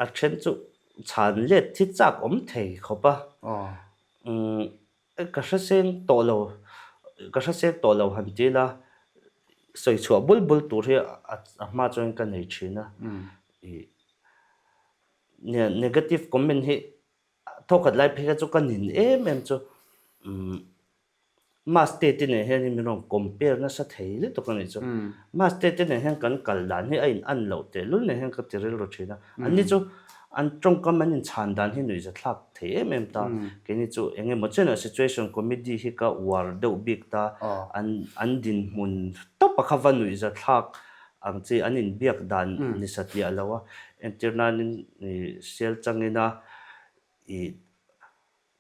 a then chu chhan let thi chak awm thei khawp a. Ka hre seng tawh lo, ka hre seng tawh lo han ti ila, sawi chhuah bul bul tur hi a hma chuan ka nei thin a. Ih negative comment hi thawkhat lai phei kha chu ka nin em em chu umm Maste te nen hian min rawn compare nasa thei lutuk a nih chu. Maste te nen hian kan kal dan hi a in an loh tehlul nen hian ka ti rilru thin a. Anni chu an tawngkam an inchhan dan hi nuihzathlak thei em em ta. Keini chu eng emaw chenah situation comedy hi ka uar deuh bik ta. An an dinhmun tawp a kha va nuihzathlak ang chi an inbiak dan ni satliah lo a. Entir nanin ih sial changina ih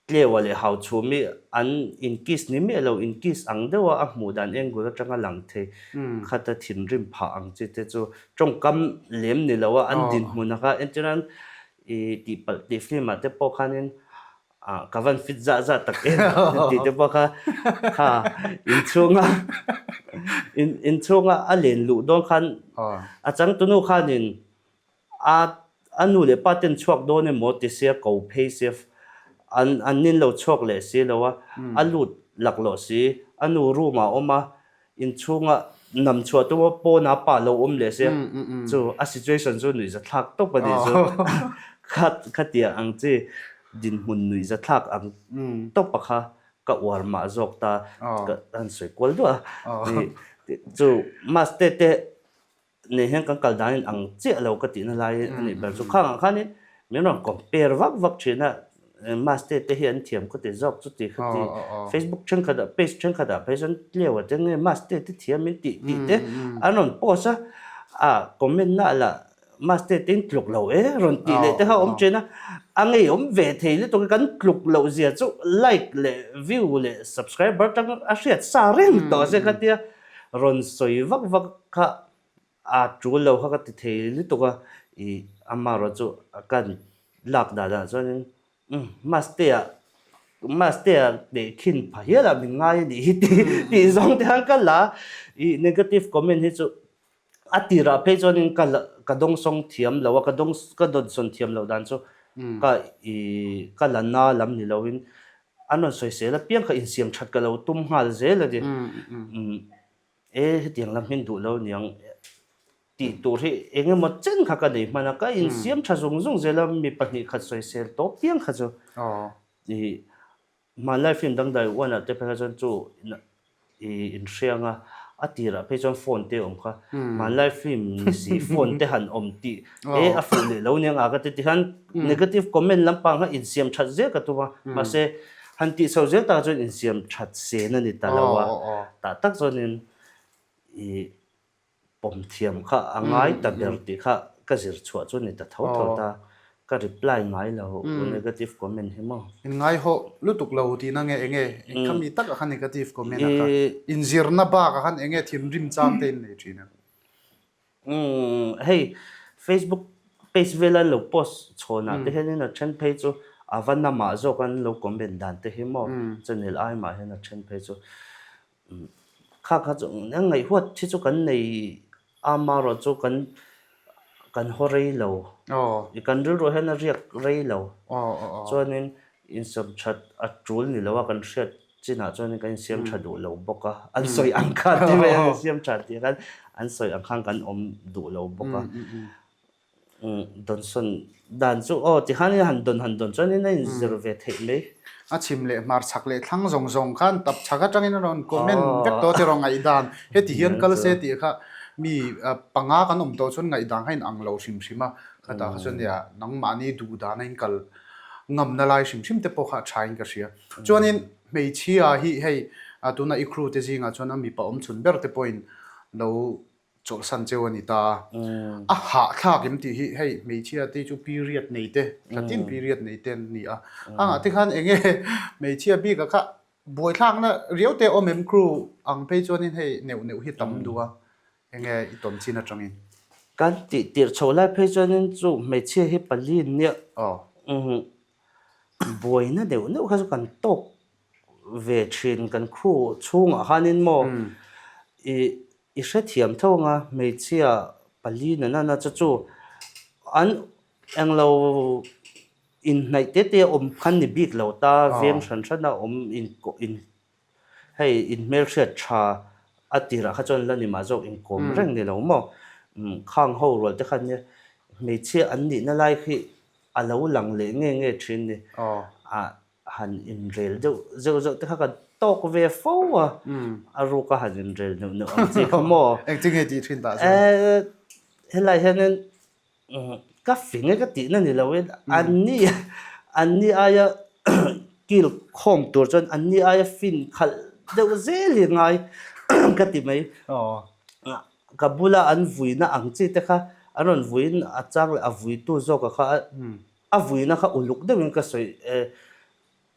Tleua leh Hauchhumi an inkiss ni miah lo, inkiss ang deuha a hmuh dan angle atanga lang thei khata thinrim phah ang chi te chu tawngkam lem ni loa an dinhmun a kha entirnan i tihpalh tih film ah te pawh khanin ah ka van fit zah zah tak em tih te pawh kha kha inchhunga inchhunga a len luh dawn khan a changtunu khanin A a nu leh pa ten chhuak dawn emaw ti sia ko phei sia an an nin lo chhuak leh si lo a, a lut laklawh si, a nu room ah a awm a, inchhunga nam chhuah tum a pawn ah pa lo awm leh sia chu a situation chu nuihzathlak tawp a nih chu kha khatiang ang chi dinhmun nuihzathlak ang tawp a kha ka uar mah zawk ta ka han sawi kual duah a chu maste te Nen hian kan kal danin ang chiah lo ka tihna lai a nih ber chu. Khangah khanin min rawn compare vak vak thin a, Maste te hi an thiam ka ti zawk chuti kha ti. Facebook thenkhatah page thenkhatah phei chuan Tleu a te nge Maste te thiam in tih tih te an rawn post a, a comment na lah Maste te in tluk lo e rawn tih leh te kha a awm thin a, a ngeiawm ve thei lutuk a kan tluk loh zia chu like leh view leh subscriber tang a hriat sa reng tawh a se kha tia Rawn sawi vak vak kha a tul lo kha ka ti thei lutuk a, ih amaherawh chu ka lak dan ah chuanin umm Mastea Mastea tehkhin pha hial ah min ngai a nih hi tih tih zawng te khan ka la a, ih negative comment hi chu a tirah phei chuanin ka la ka dawngsawng thiam lo a, ka dawng ka dawnsawn thiam loh dan chu ka ih ka la na lam ni loin An rawn sawisel apiang kha insiam that ka lo tum nghal zel a ni. E hetiang lam hian duh lo niang. Tih tur hi eng emaw chen kha ka nei hman a, ka insiam tha zung zung zel a, mi 2 khat sawisel tawp piang kha chu i hmanlai film dangdai uanah te phei kha chuan chu i inhriang a, a tirah phei chuan phone te a awm kha, hmanlai film ni si phone te han awm tih e a fuh leh lo nia ka ti ti khan negative comment lampang kha insiam that zel ka tum a, mahse han tih chho zel takah chuan insiam that sen a ni ta lo a, tah tak chuanin i Pawm thiam kha a ngai ta ber tih kha ka zir chhuah chu ni ta tho tho ta, ka reply ngai lo negative comment hi maw. In ngaihawh lutuk lo tihna nge enge eng kha mi takah khan negative comment a kha inzirna bakah khan enge thinrim chang te in nei thin em? Umm hei Facebook page vela an lo post chhawnah te hianin a then phei chu a va namah zawk an lo comment dan te hi maw channel ai mah hian a then phei chu Kha kha chu a ngaihhuat hi chu kan nei a amaherawh chu kan kan haw rei lo. Kan rilruah hian a riak rei lo. Chuanin insiam that a tul ni lo a kan hriat chinah chuanin kan insiam tha duh lo bawk a. An sawi ang khan ti mai a insiam tha tih khan an sawi ang khan kan awm duh lo bawk a. Dawnsawn dan chu aw ti khan han dawn han dawn chuan in a inzir ve theih mai. A chhim leh hmar chhak leh thlang zawng zawng khan tap chhak atangin a rawn comment vek tawh a tiraw ngaihdan heti hian kal se tih kha mi panga kan awm tawh chuan ngaihdan kha in ang lo hrim hrim a, khatah kha chuan nia nangmahni duh dana in kal ngamna lai hrim hrim te pawh kha a tha in ka hria. Chuanin hmeichhia hi hei tuna i crew te zingah chuan a mipa awm chhun ber te pawhin lo Chawlhsan cheu a ni ta a, a hahthlak em tih hi hei hmeichhia te chu period nei te, thlatin period nei te an ni a, angah te khan eng nge hmeichhia bikah kha buaithlakna riau te awm em crew ang phei chuanin hei neuh neuh hi tam duh a, eng nge i tawn chin atangin. Kan tih tirh chho lai phei chuanin chu hmeichhia hi pali an nia, buaina neuh neuh kha chu kan tawk ve thin kan crew chhungah khanin maw i I hrethiam tho anga hmeichhia pali na nana chu chu an englo inhnaih te te awm khan ni bik lo ta veng hran hran a awm in in hei in hmelhriat tha a tirah kha chuan la ni mah zawk inkawm reng ni lo maw khang ho rual te khan nia hmeichhia an nihna lai khi a lo lang leh nge nge thin ni ah han inrel deuh zeuh zeuh te kha kan tawk ve fo a, a ruk a han inrel neuh neuh ang chi kha maw. Engtin nge tih thin tah chuan? Eh, helai hianin ka fing e ka tihna ni loin anni anni aia kil khawm tur chuan anni aia fin khalh deuh zel hi ngai ka ti mai. Ka bula an vuina ang chi te kha an rawn vuiin a chang leh a vuitu zawka kha A vuina kha uluk deuhin ka sawi e,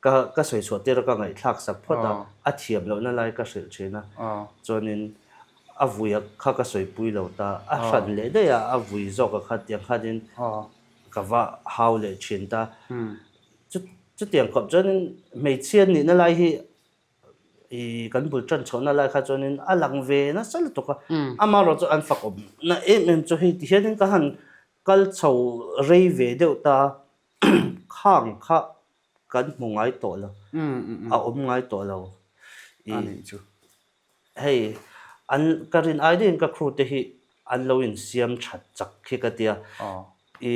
ka ka sawi chhuah tir a ka ngaihthlak sak phawt a, a thiam lohna lai ka hrilh thin a, chuanin a vuia kha ka sawipui lo ta, a hran leh daih a, a vui zawk a kha tiang khanin ka va hau leh thin ta. Chu chutiang khawp chuanin hmeichhia nihna lai hi i kan bul tan chhohna lai kha chuanin a lang ve nasa lutuk a, amaherawhchu an fakawmna em em chu hei ti hianin ka han Kal chho rei ve deuh ta khang kha kan hmu ngai tawh lo, a awm ngai tawh lo. A nih chu. Hei an ka rin ai deuhin ka crew te hi an lo insiam that chak khi ka tia. I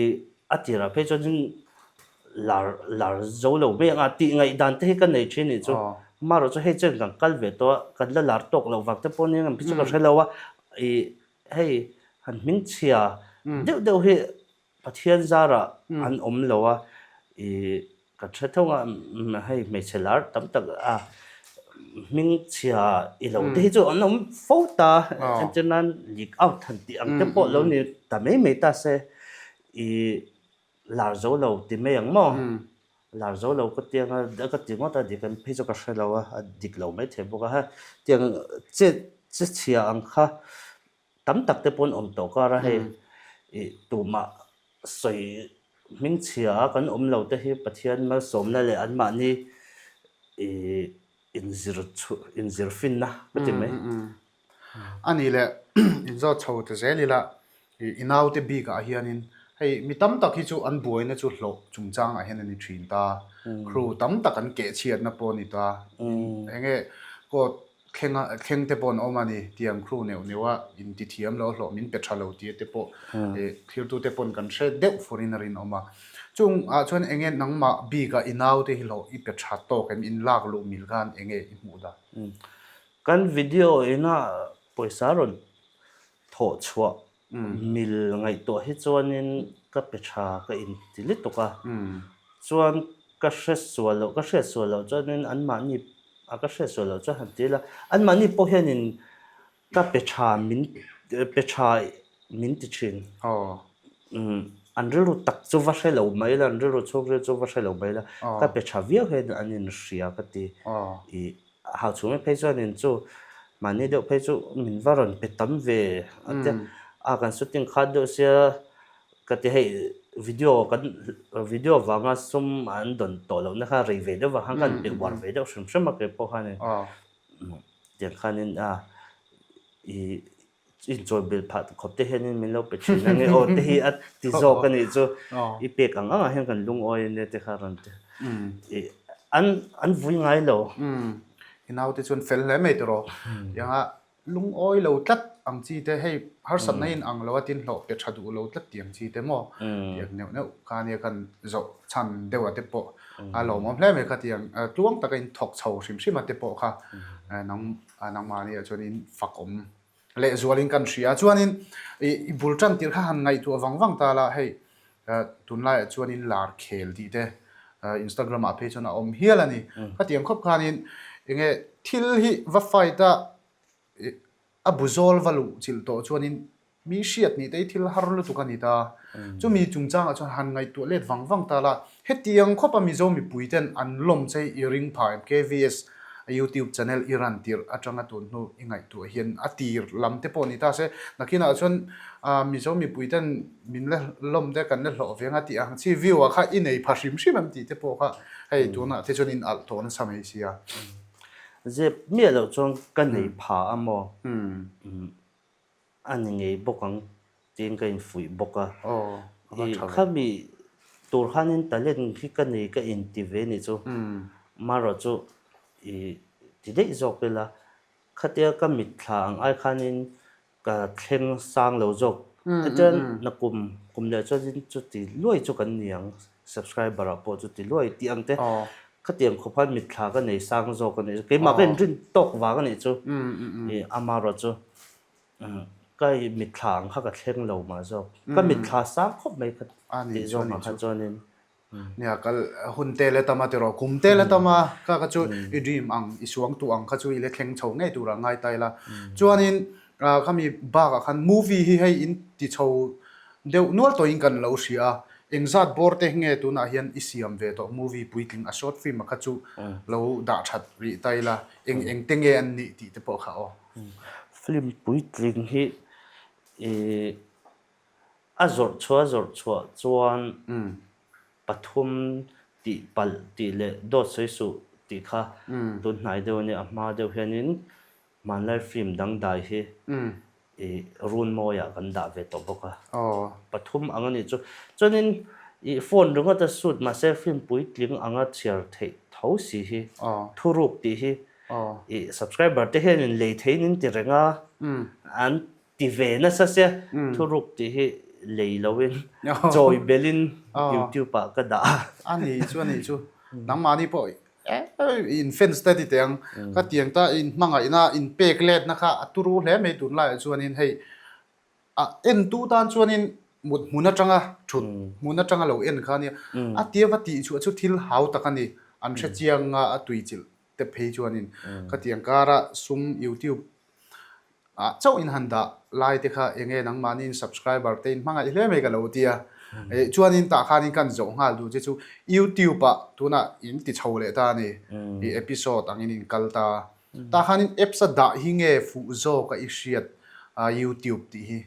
a tirah phei chuan lar lar zo lo mai ang a tih ngaihdan te hi ka nei thin nih chu. Amaherawhchu hei chuan kan kal ve tawh a, kan la lar tawk loh vang te pawh nia ang phei chu ka hre lo a. I Hei han hmingchhia deuh deuh hi Pathian zarah an awm lo a, i ka hre tho a, hei hmeichhe lar tam tak a hmingchhia i lo te hi chu an awm fo ta, entir nan leak out han tih ang te pawh lo ni ta mai mai ta se, i lar zo lo ti mai ang maw? Lar zo lo ka ti anga ka ti ngawt a, dik an phei chu ka hre lo a, a dik lo maithei bawk a, ha tiang che che chhia ang kha tam tak te pawh an awm tawh kar a, hei ih tumah sawi hming chhia a kan awm lo te hi Pathian malsawmna leh anmahni ih inzir chhuah inzir finna ka ti mai. A nih leh inzawt chho ta zel ila I naute bikah hianin hei mi tam tak hi chu an buaina chu hlawh chungchangah hian a ni thin ta, crew tam tak an kehchhiatna pawh a ni ta, eng nge court Thlenga thleng te pawh an awm a ni, tiang crew neuh neuh a inti thiam lo hlawh min pe tha lo tih te pawh thirtu te pawn kan hre deuh furin a rinawm a. Chung ah chuan enge nangmah bik a i nau te hi hlawh i pe tha tawk em, in lak luh mil khan enge i hmuh dan? Kan video ina pawisa rawn thawh chhuah mil ngaihtuah hi chuanin ka pe tha ka inti lutuk a, chuan ka hre sual loh ka hriat sual loh chuanin anmahni a ka hriat sual loh chuan han ti ila anmahni pawh hianin ka pe tha min pe tha min ti thin an rilru tak chu va hre lo mai ila an rilru chhungril chu va hre lo mai ila ka pe tha viau hian an inhria ka ti ih Hau chhung phei chuanin chu mahni deuh phei chu min va rawn pe tam ve a tia a kan shooting khat deuh sia ka ti hei video kan video vanga sum an dawn tawh loh na kha rei ve deuh vang khan ka han pe uar ve deuh hrim hrim a kei pawh khanin tiang khanin a ih inchawi belh phah khawp te hianin min lo pe thin a nge aw te hi a ti zawk a nih chu i pek ang ang ah hian kan lungawi a nia te kha rawn ti ih an an vui ngai lo. I naute chuan fel hle mai tawh tianga lungawi lo tlat ang chi te hei harsatna in ang lo a tin hlawh pe tha duh lo tlat tih ang chi te maw tiang neuh neuh kha ania kan zawh chhan deuh a te pawh a lawmawm hle mai kha tiang tluang taka in thawk chho hrim hrim a te pawh kha nang nangmahni ah chuan in fak awm lehzualin kan hria a. Chuanin i bul tan tirh kha han ngaihtuah vang vang ta la, hei tunlaiah chuanin lar khel tih te Instagram ah phei chuan a awm hial a ni. Khatiang khawp khanin enge thil hi va fight a, a bu zawl va luh chilh tawh chuanin Mi hriat nih te hi thil har lutuk a ni ta. Chumi chungchangah chuan han ngaihtuah let vang vang ta la, hetiang khawpa Mizo mipui ten an lawm che i ring pha em? KVS YouTube channel i run tirh atanga tun hnu i ngaihtuah hian a tir lam te pawh ni ta se, nakinah chuan Mizo mipui ten min la lawm te kan la hlawh ve anga tih ang chi view ah kha i nei pha hrim hrim em tih te pawh kha hei tunah te chuan in alh tawh nasa mai sia. Zep miah loh chuan ka nei pha a maw? A ni ngei bawk ang tiin ka infuih bawk a. I khami tur khanin talent hi ka nei ka inti ve nih chu. Marawh chu i ti daih zawk ila, khatia ka mitthla ang ai khanin ka thleng sang lo zawk. Chuan nakum kum leh chuanin chuti luai chu kan ni ang, subscriber ah pawh chuti luai tih ang te. Khatiang khawp khan mitthla ka nei sang zawk a nih chu. Keimah ka inrin tawk vang a nih chu. I amarawh chu ka mitthla ang kha ka thleng lo mah zawk. Ka mitthla sang khawp mai kha tih zawk ah kha chuanin. Nia kal hun te le tam a tiraw kum te le tam a kha kha chu i dream ang i suang tuh ang kha chu i la thleng chho ngei tur ah ngai ta ila. Chuanin khami bak ah khan movie hi hei in ti chho deuh nual tawhin kan lo hria a, engzat bawr te nge tunah hian i siam ve tawh movie puitling a short film a kha chu lo dah that rih ta ila eng eng te nge an nih tih te pawh kha aw. Film puitling hi ih a zawrh chhuah a zawrh chhuah chuan pathum tih palh tih leh dawt sawi suh tih kha tun hnai deuh a nia a hma deuh hianin Hmanlai film dangdai hi i runmawiah kan dah ve tawh bawk a, pathum ang a nih chu. Chuanin i phone ringawt a shoot mahse film puitling anga chhiar theih tho si hi thuruk tih hi i subscriber te hianin lei theiin in ti reng a, an ti ve nasa sia thuruk tih hi lei loin chawi belin YouTube ah ka dah a. A nih chu a nih chu nangmahni pawh In fans te ti teh ang. Ka tiang ta in hmangaihna in pek letna kha a turu hle mai tunlaiah chuanin hei a entu tan chuanin mut hmun atanga thut hmun atanga lo en kha ania. A tia va tih chhuah chu thil hau tak a ni. An hre chiang a a tuichilh te phei chuanin ka tiang kara sum youtube Ah chauh in han dah lai te kha enge nangmahni in subscriber te in hmangaih hle mai ka lo ti a. Eh chuanin tah khanin kan zawh nghal duh che chu YouTube ah tunah in ti chho leh ta a ni. I episode angin in kal ta. Tah khanin apps a dah hi nge fuh zawk a i hriat a YouTube tih hi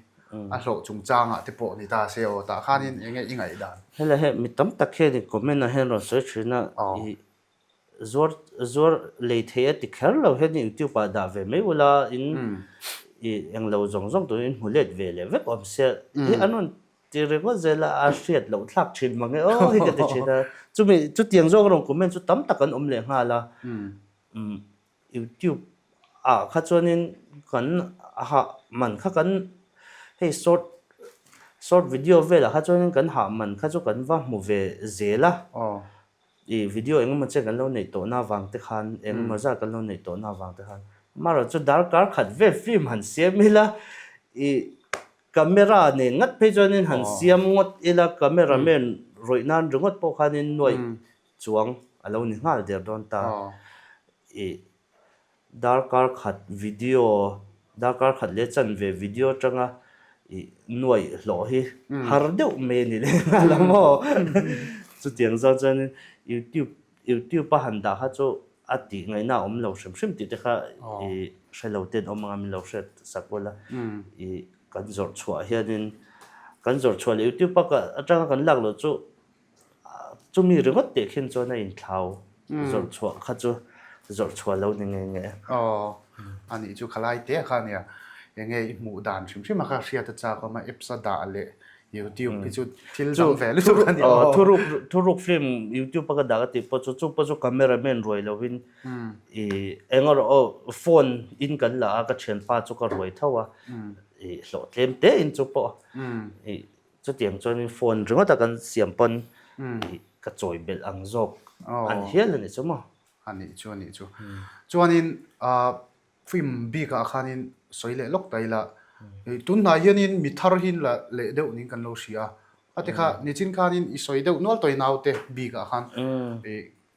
a hlawh chungchangah te pawh ni ta se aw tah khanin enge i ngaihdan. Helai he mi tam tak hian comment ah hian rawn sawi thin a i Zuar zuar lei thei a ti kher lo hian YouTube ah dah ve mai ula in i englo zawng zawng tur in hmu let ve leh vek awm sia hi an rawn ti ringawt zel a a hriat loh thlak thin mang e aw hi ka ti thin a chumi chutiang zawng rawn comment chu tam tak an awm leh nghal a YouTube. ah kha chuanin kan hah man kha kan hei short short video velah kha chuanin kan hah man kha chu kan va hmu ve zel a. I video engemaw che kan lo neih tawhna avang te khan engemaw zat kan lo neih tawhna avang te khan amaherawh chu darkar khat vel film han siam ila i camera nen ngat phei chuanin han siam ngawt ila camera man rawih nan ringawt pawh khanin nuaih chuang a lo ni nghal der dawn ta i Darkar khat video, darkar khat leh chanve video atanga ih nuaih hlawh hi har deuh mai a ni leh nghal a maw? Chutiang zawng chuanin YouTube YouTube a han dah kha chu a tih ngaihna a awm lo hrim hrim tih te kha ih hre lo ten awm anga min lo hriat sak ula ih kan zawrh chhuah hianin kan zawrh chhuah leh YouTube a atanga kan lak loh chu Chumi ringawt teh khin chuan a inthlau zawrh chhuah kha chu zawrh chhuah lo ni nge nge. Aw, a nih chu khalai te kha nia. Enge i hmuh dan hrim hrim a kha hriat a chak awm a, apps a dah leh YouTube hi chu thil dang ve lutuk a ni aw. Thuruk thuruk film YouTube a ka dah ka tih pawh chu chu pawh chu camera man ruai lovin i eng erawh aw phone in kan la a ka thianpa chu ka ruai tho a i hlawh tlem te in chu pawh i Chutiang chuanin phone ringawta kan siam pawn ka chawi belh ang zawk a ni hial a ni chu maw? A nih chu, a nih chu. Chuanin film bikah khanin sawi leh lawk ta ila, tunhnai hianin mi thar hi la leh deuh niin kan lo hria a. A ti kha, nichin khanin i sawi deuh nual tawh i naute bikah khan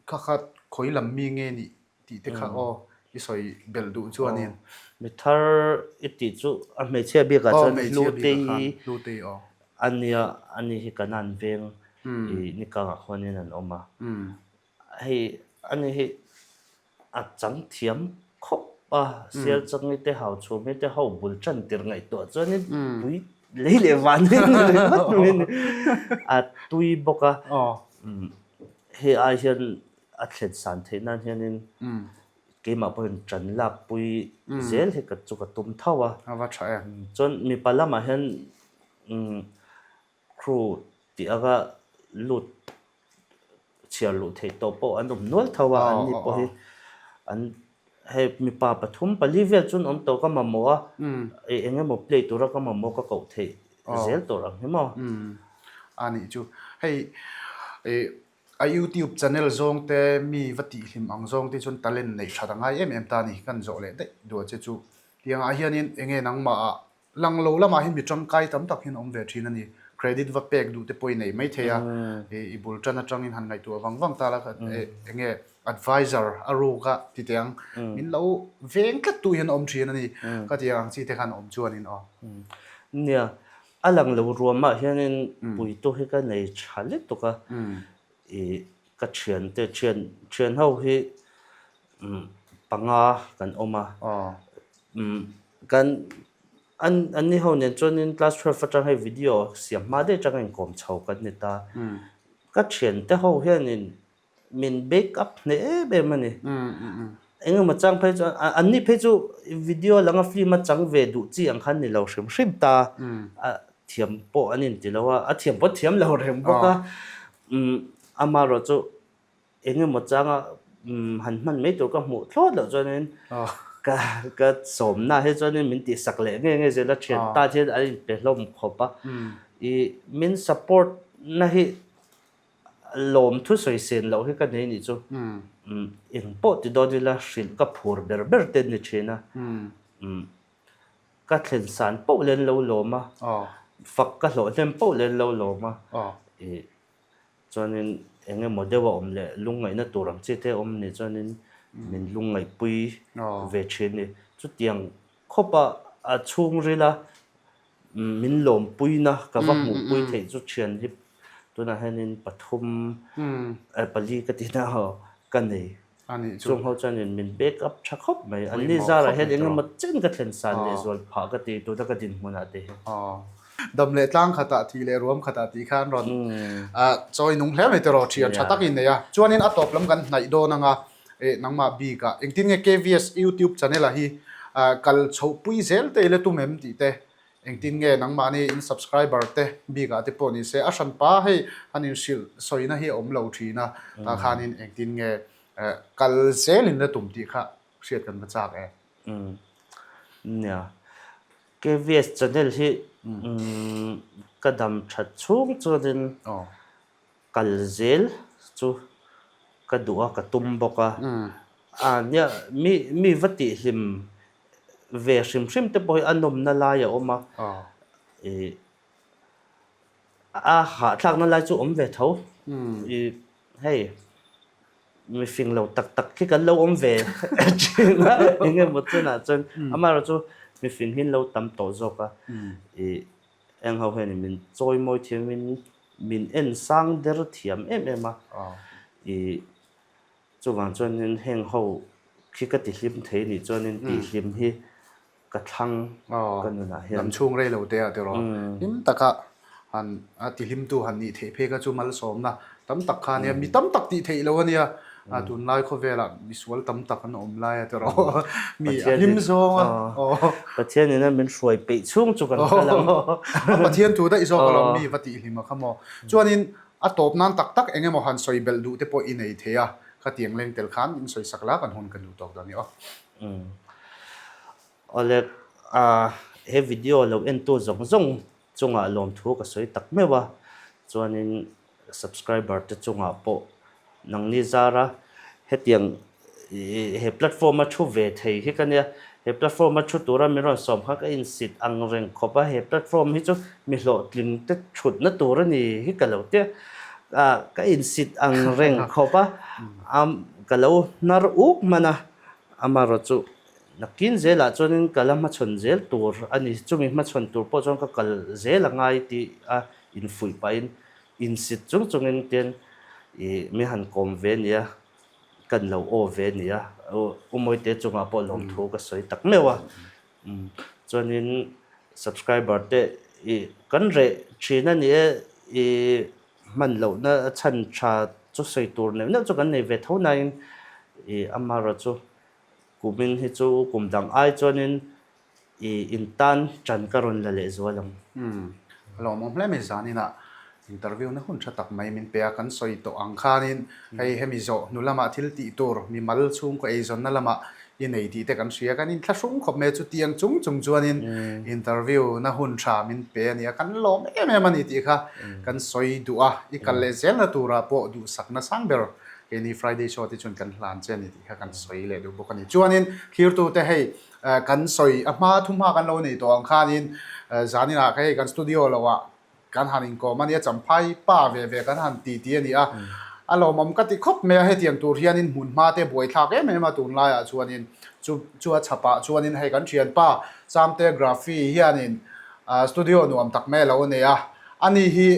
kha kha khawi lam mi nge nih tih te kha aw i sawi belh duh chuanin. Mi thar i tih chu a hmeichhia bikah chuan Hlutei Hlutei aw. A nia, ani hi kan an veng i nikangah khuanin an awm a. Hei ani hi a chang thiam khawp a, sial changi te hau chhumi te ho bul tan tir ngaihtuah chuanin pui lei leh van hi ni ringawt mai a ni. A tui bawk a, hei ai hian a thlen san theih nan hianin keimah pawhin ṭan lakpui zel hi ka chu ka tum tho a. A va ṭha em. Chuan mipa lamah hian crew tih anga lut chhiar luh theih tawh pawh an awm nual tho a, anni pawh hi an hei mipa pathum pali vel chu an awm tawh ka mamawh a, eng emaw play tura ka mamawh ka koh theih zel tur ang hi maw. A nih chu hei A YouTube channel zawng te mi va tihhlim ang zawng te chuan talent neih that a ngai em em ta a ni. Kan zawh leh daih duh a che chu. Tiang ah hianin enge nangmah ah lang lo lamah hian mi tangkai tam tak hian awm ve thin a ni. Credit va pek duh te pawh i nei mai thei a. I bul tan atangin han ngaihtuah vang vang ta la enge advisor a ruk a ti teh ang. Min lo veng tlat tu hian awm thin a ni. Ka ti ang chi te khan awm chuanin aw. Nia, A lang lo ruamah hianin puitu hi ka nei tha lutuk a, ih ka thiante thian thian ho hi panga kan awm a, kan an an ni ho nen chuanin class 12 atang hei video siam hma daih atanga inkawm chho kan ni ta, ka thiante ho hianin min back up hneh em em a ni. Eng emaw chang phei chuan an ni phei chu video langa film a chang ve duh chi ang khan ni lo hrim hrim ta. A thiam pawh an inti lo a, a thiam pawh thiam lo reng bawk a. Amaherawh chu eng emaw changa han hman mai tur ka hmuh thlawt loh chuanin ka ka sawmna hi chuanin min tihsak leh nge nge zel a thian ta hian an inpe hlawm khawp a. Ih min support na hi Lawm thu sawi sen loh hi ka nei nih chu. Eng pawh ti dawn ila hrilh ka phur ber ber te ni thin a. Ka thlen san poh len lo lawm a, fak ka hlawh hnem poh len lo lawm a. Chuanin eng emaw deuh a awm leh lungngaihna tur ang chi te awm nih chuanin min lungngaihpui ve thin ni. Chutiang khawpa a chhungrila Min lawmpuina ka va hmuhpui theih chu thian hi tunah hianin pathum pali ka ti na aw ka nei. Chung ho chuanin min back up tha khawp mai. An ni zarah hian eng emaw chen ka thlen san leh zual phah ka ti tuna ka dinhmunah te hian. Dam leh tlang khatah tih leh ruam khatah tih khan rawn chawi nung hle mai tiraw thian tha tak in nei a. Chuanin a tawp lam kan hnaih dawn anga nangmah bikah engtin nge KVS YouTube channel ah hi kal chhohpui zel te ila tum em tih te engtin nge nangmahni in subscriber te bikah te pawh ni se a hranpa hei han inhrilh sawina hi a awm lo thin a tah khanin engtin nge kal zel in la tum tih kha hriat kan va chak e. Nia. KVS channel hi ka dam that chhung chuanin kal zel chu ka duh a, ka tum bawk a. A nia mi mi va tihhlim ve hrim hrim te pawh hi a nawmna lai a awm a. Ih a hahthlakna lai chu awm ve tho. Ih hei. Mi fing lo tak tak khi kan lo awm ve thin a, eng emaw chenah chuan amaherawh chu mi fing hi an lo tam tawh zawk a, ih eng ho hianin min chawi mawi thiamin min en sang der thiam em em a, ih chuvang chuanin heng ho khi ka ti hlim thei nih chuanin tihhlim hi ka thlang ka nunah hian. Lam chhung rei lo te ah tiraw hlim taka han a tihlimtu han nih theih phei kha chu malsawmna tam tak kha ania mi tam tak tih theih lo ania tunlai khawvelah misual tam tak an awm lai a tiraw mi a hlim zawng a aw. Pathian ina min hruai peih chhung chu kan kal ang. A Pathian thu daih zawk alawm mi va tihlim a kha maw. Chuanin a tawp nan tak tak eng emaw han sawi belh duh te pawh i nei thei a, khatiang leng tel khan in sawi sak la kan hun kan duh tawk dawn i aw. Awle, he video lo entu zawng zawng chungah lawmthu ka sawi tak meuh a, chuanin subscriber te chungah pawh nangni zara hetiang he platform a thu ve thei hi ka nia, he platform a thu tura min rawn sawm kha ka insit ang reng khawp a, he platform hi chu mi hlawhtling te thutna tur a ni hi ka lo tia, ka insit ang reng khawp a, ka lo hnar uk hman a. Amaherawh chu nakin zelah chuanin ka la hmachhawn zel tur a ni. Chumi hmachhawn tur pawh chuan ka kal zel a ngai tih a infuih pahin insit chung chungin tian ih min han kawm ve nia, kan lo aw ve nia, U Mawite chungah pawh lawmthu ka sawi tak meuh a. Chuanin subscriber te ih kan reh thin a ni e, ih Hman lohna chhan tha chu sawi tur neuh neuh chu kan nei ve tho nain ih amaherawh chu kumin hi chu kum dang ai chuanin ih intan tan ka rawn la leh zual ang. Umm a lawmawm hle mai zaninah interview na hun tha tak mai min pe a, kan sawi tawh ang khanin hei hemi zawh hnu lamah thil tih tur mimal chhungkaw eizawnna lamah i nei tih te kan hria, kan inthlahrung khawp mai a, chutiang chung chung chuanin interview na hun tha min pe a nia, kan lawm em em a ni tih kha kan sawi duh a, i kal leh zelna turah pawh duhsakna sang ber keini Friday show te chuan kan hlan che a ni tih kha kan sawi leh duh bawk a ni. Chuanin thlirtute hei kan sawi a hma thuhma kan lo nei tawh ang khanin zaninah hei kan studio loah Kan han inkawm a nia, Champhai pa ve ve kan han ti ti a ni a, a lawmawm ka ti khawp mai a, hetiang tur hianin hmun hma te buaithlak em em a tunlaiah chuanin chu chu a chhapah chuanin hei kan thianpa Chamte Graphy hianin studio nuam tak mai a lo nei a, ani hi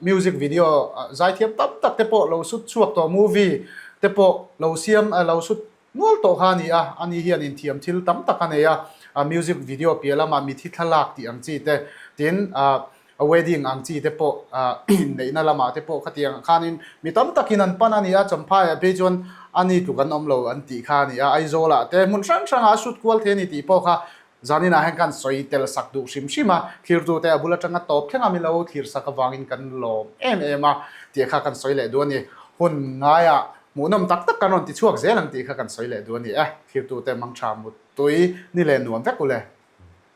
music video zaithiam tam tak te pawh lo sut chhuak tawh movie te pawh lo siam lo sut Nual tawh kha a ni a, ani hian inthiam thil tam tak a nei a, a music video piah lamah mithi thlalak tih ang chi te, tin a wedding ang chi te pawh inneihna lamah te pawh khatiang ah khanin mi tam takin an pan a ni a, Champhaiah phei chuan ani tluk an awm lo an tih kha a ni a, Aizawlah te hmun hrang hrangah a shoot kual thei a ni tih pawh kha Zaninah hian kan sawi tel sak duh hrim hrim a, thlirtute a bul atanga tawp thleng a milo thlir sak avangin kan lawm em em a tih kha kan sawi leh duh a ni. Hun ngaiah hmuhnawm tak tak kan rawn ti chhuak zel ang tih kha kan sawi leh duh a ni e. Thlirtute mangtha muttui ni leh nuam vek u le.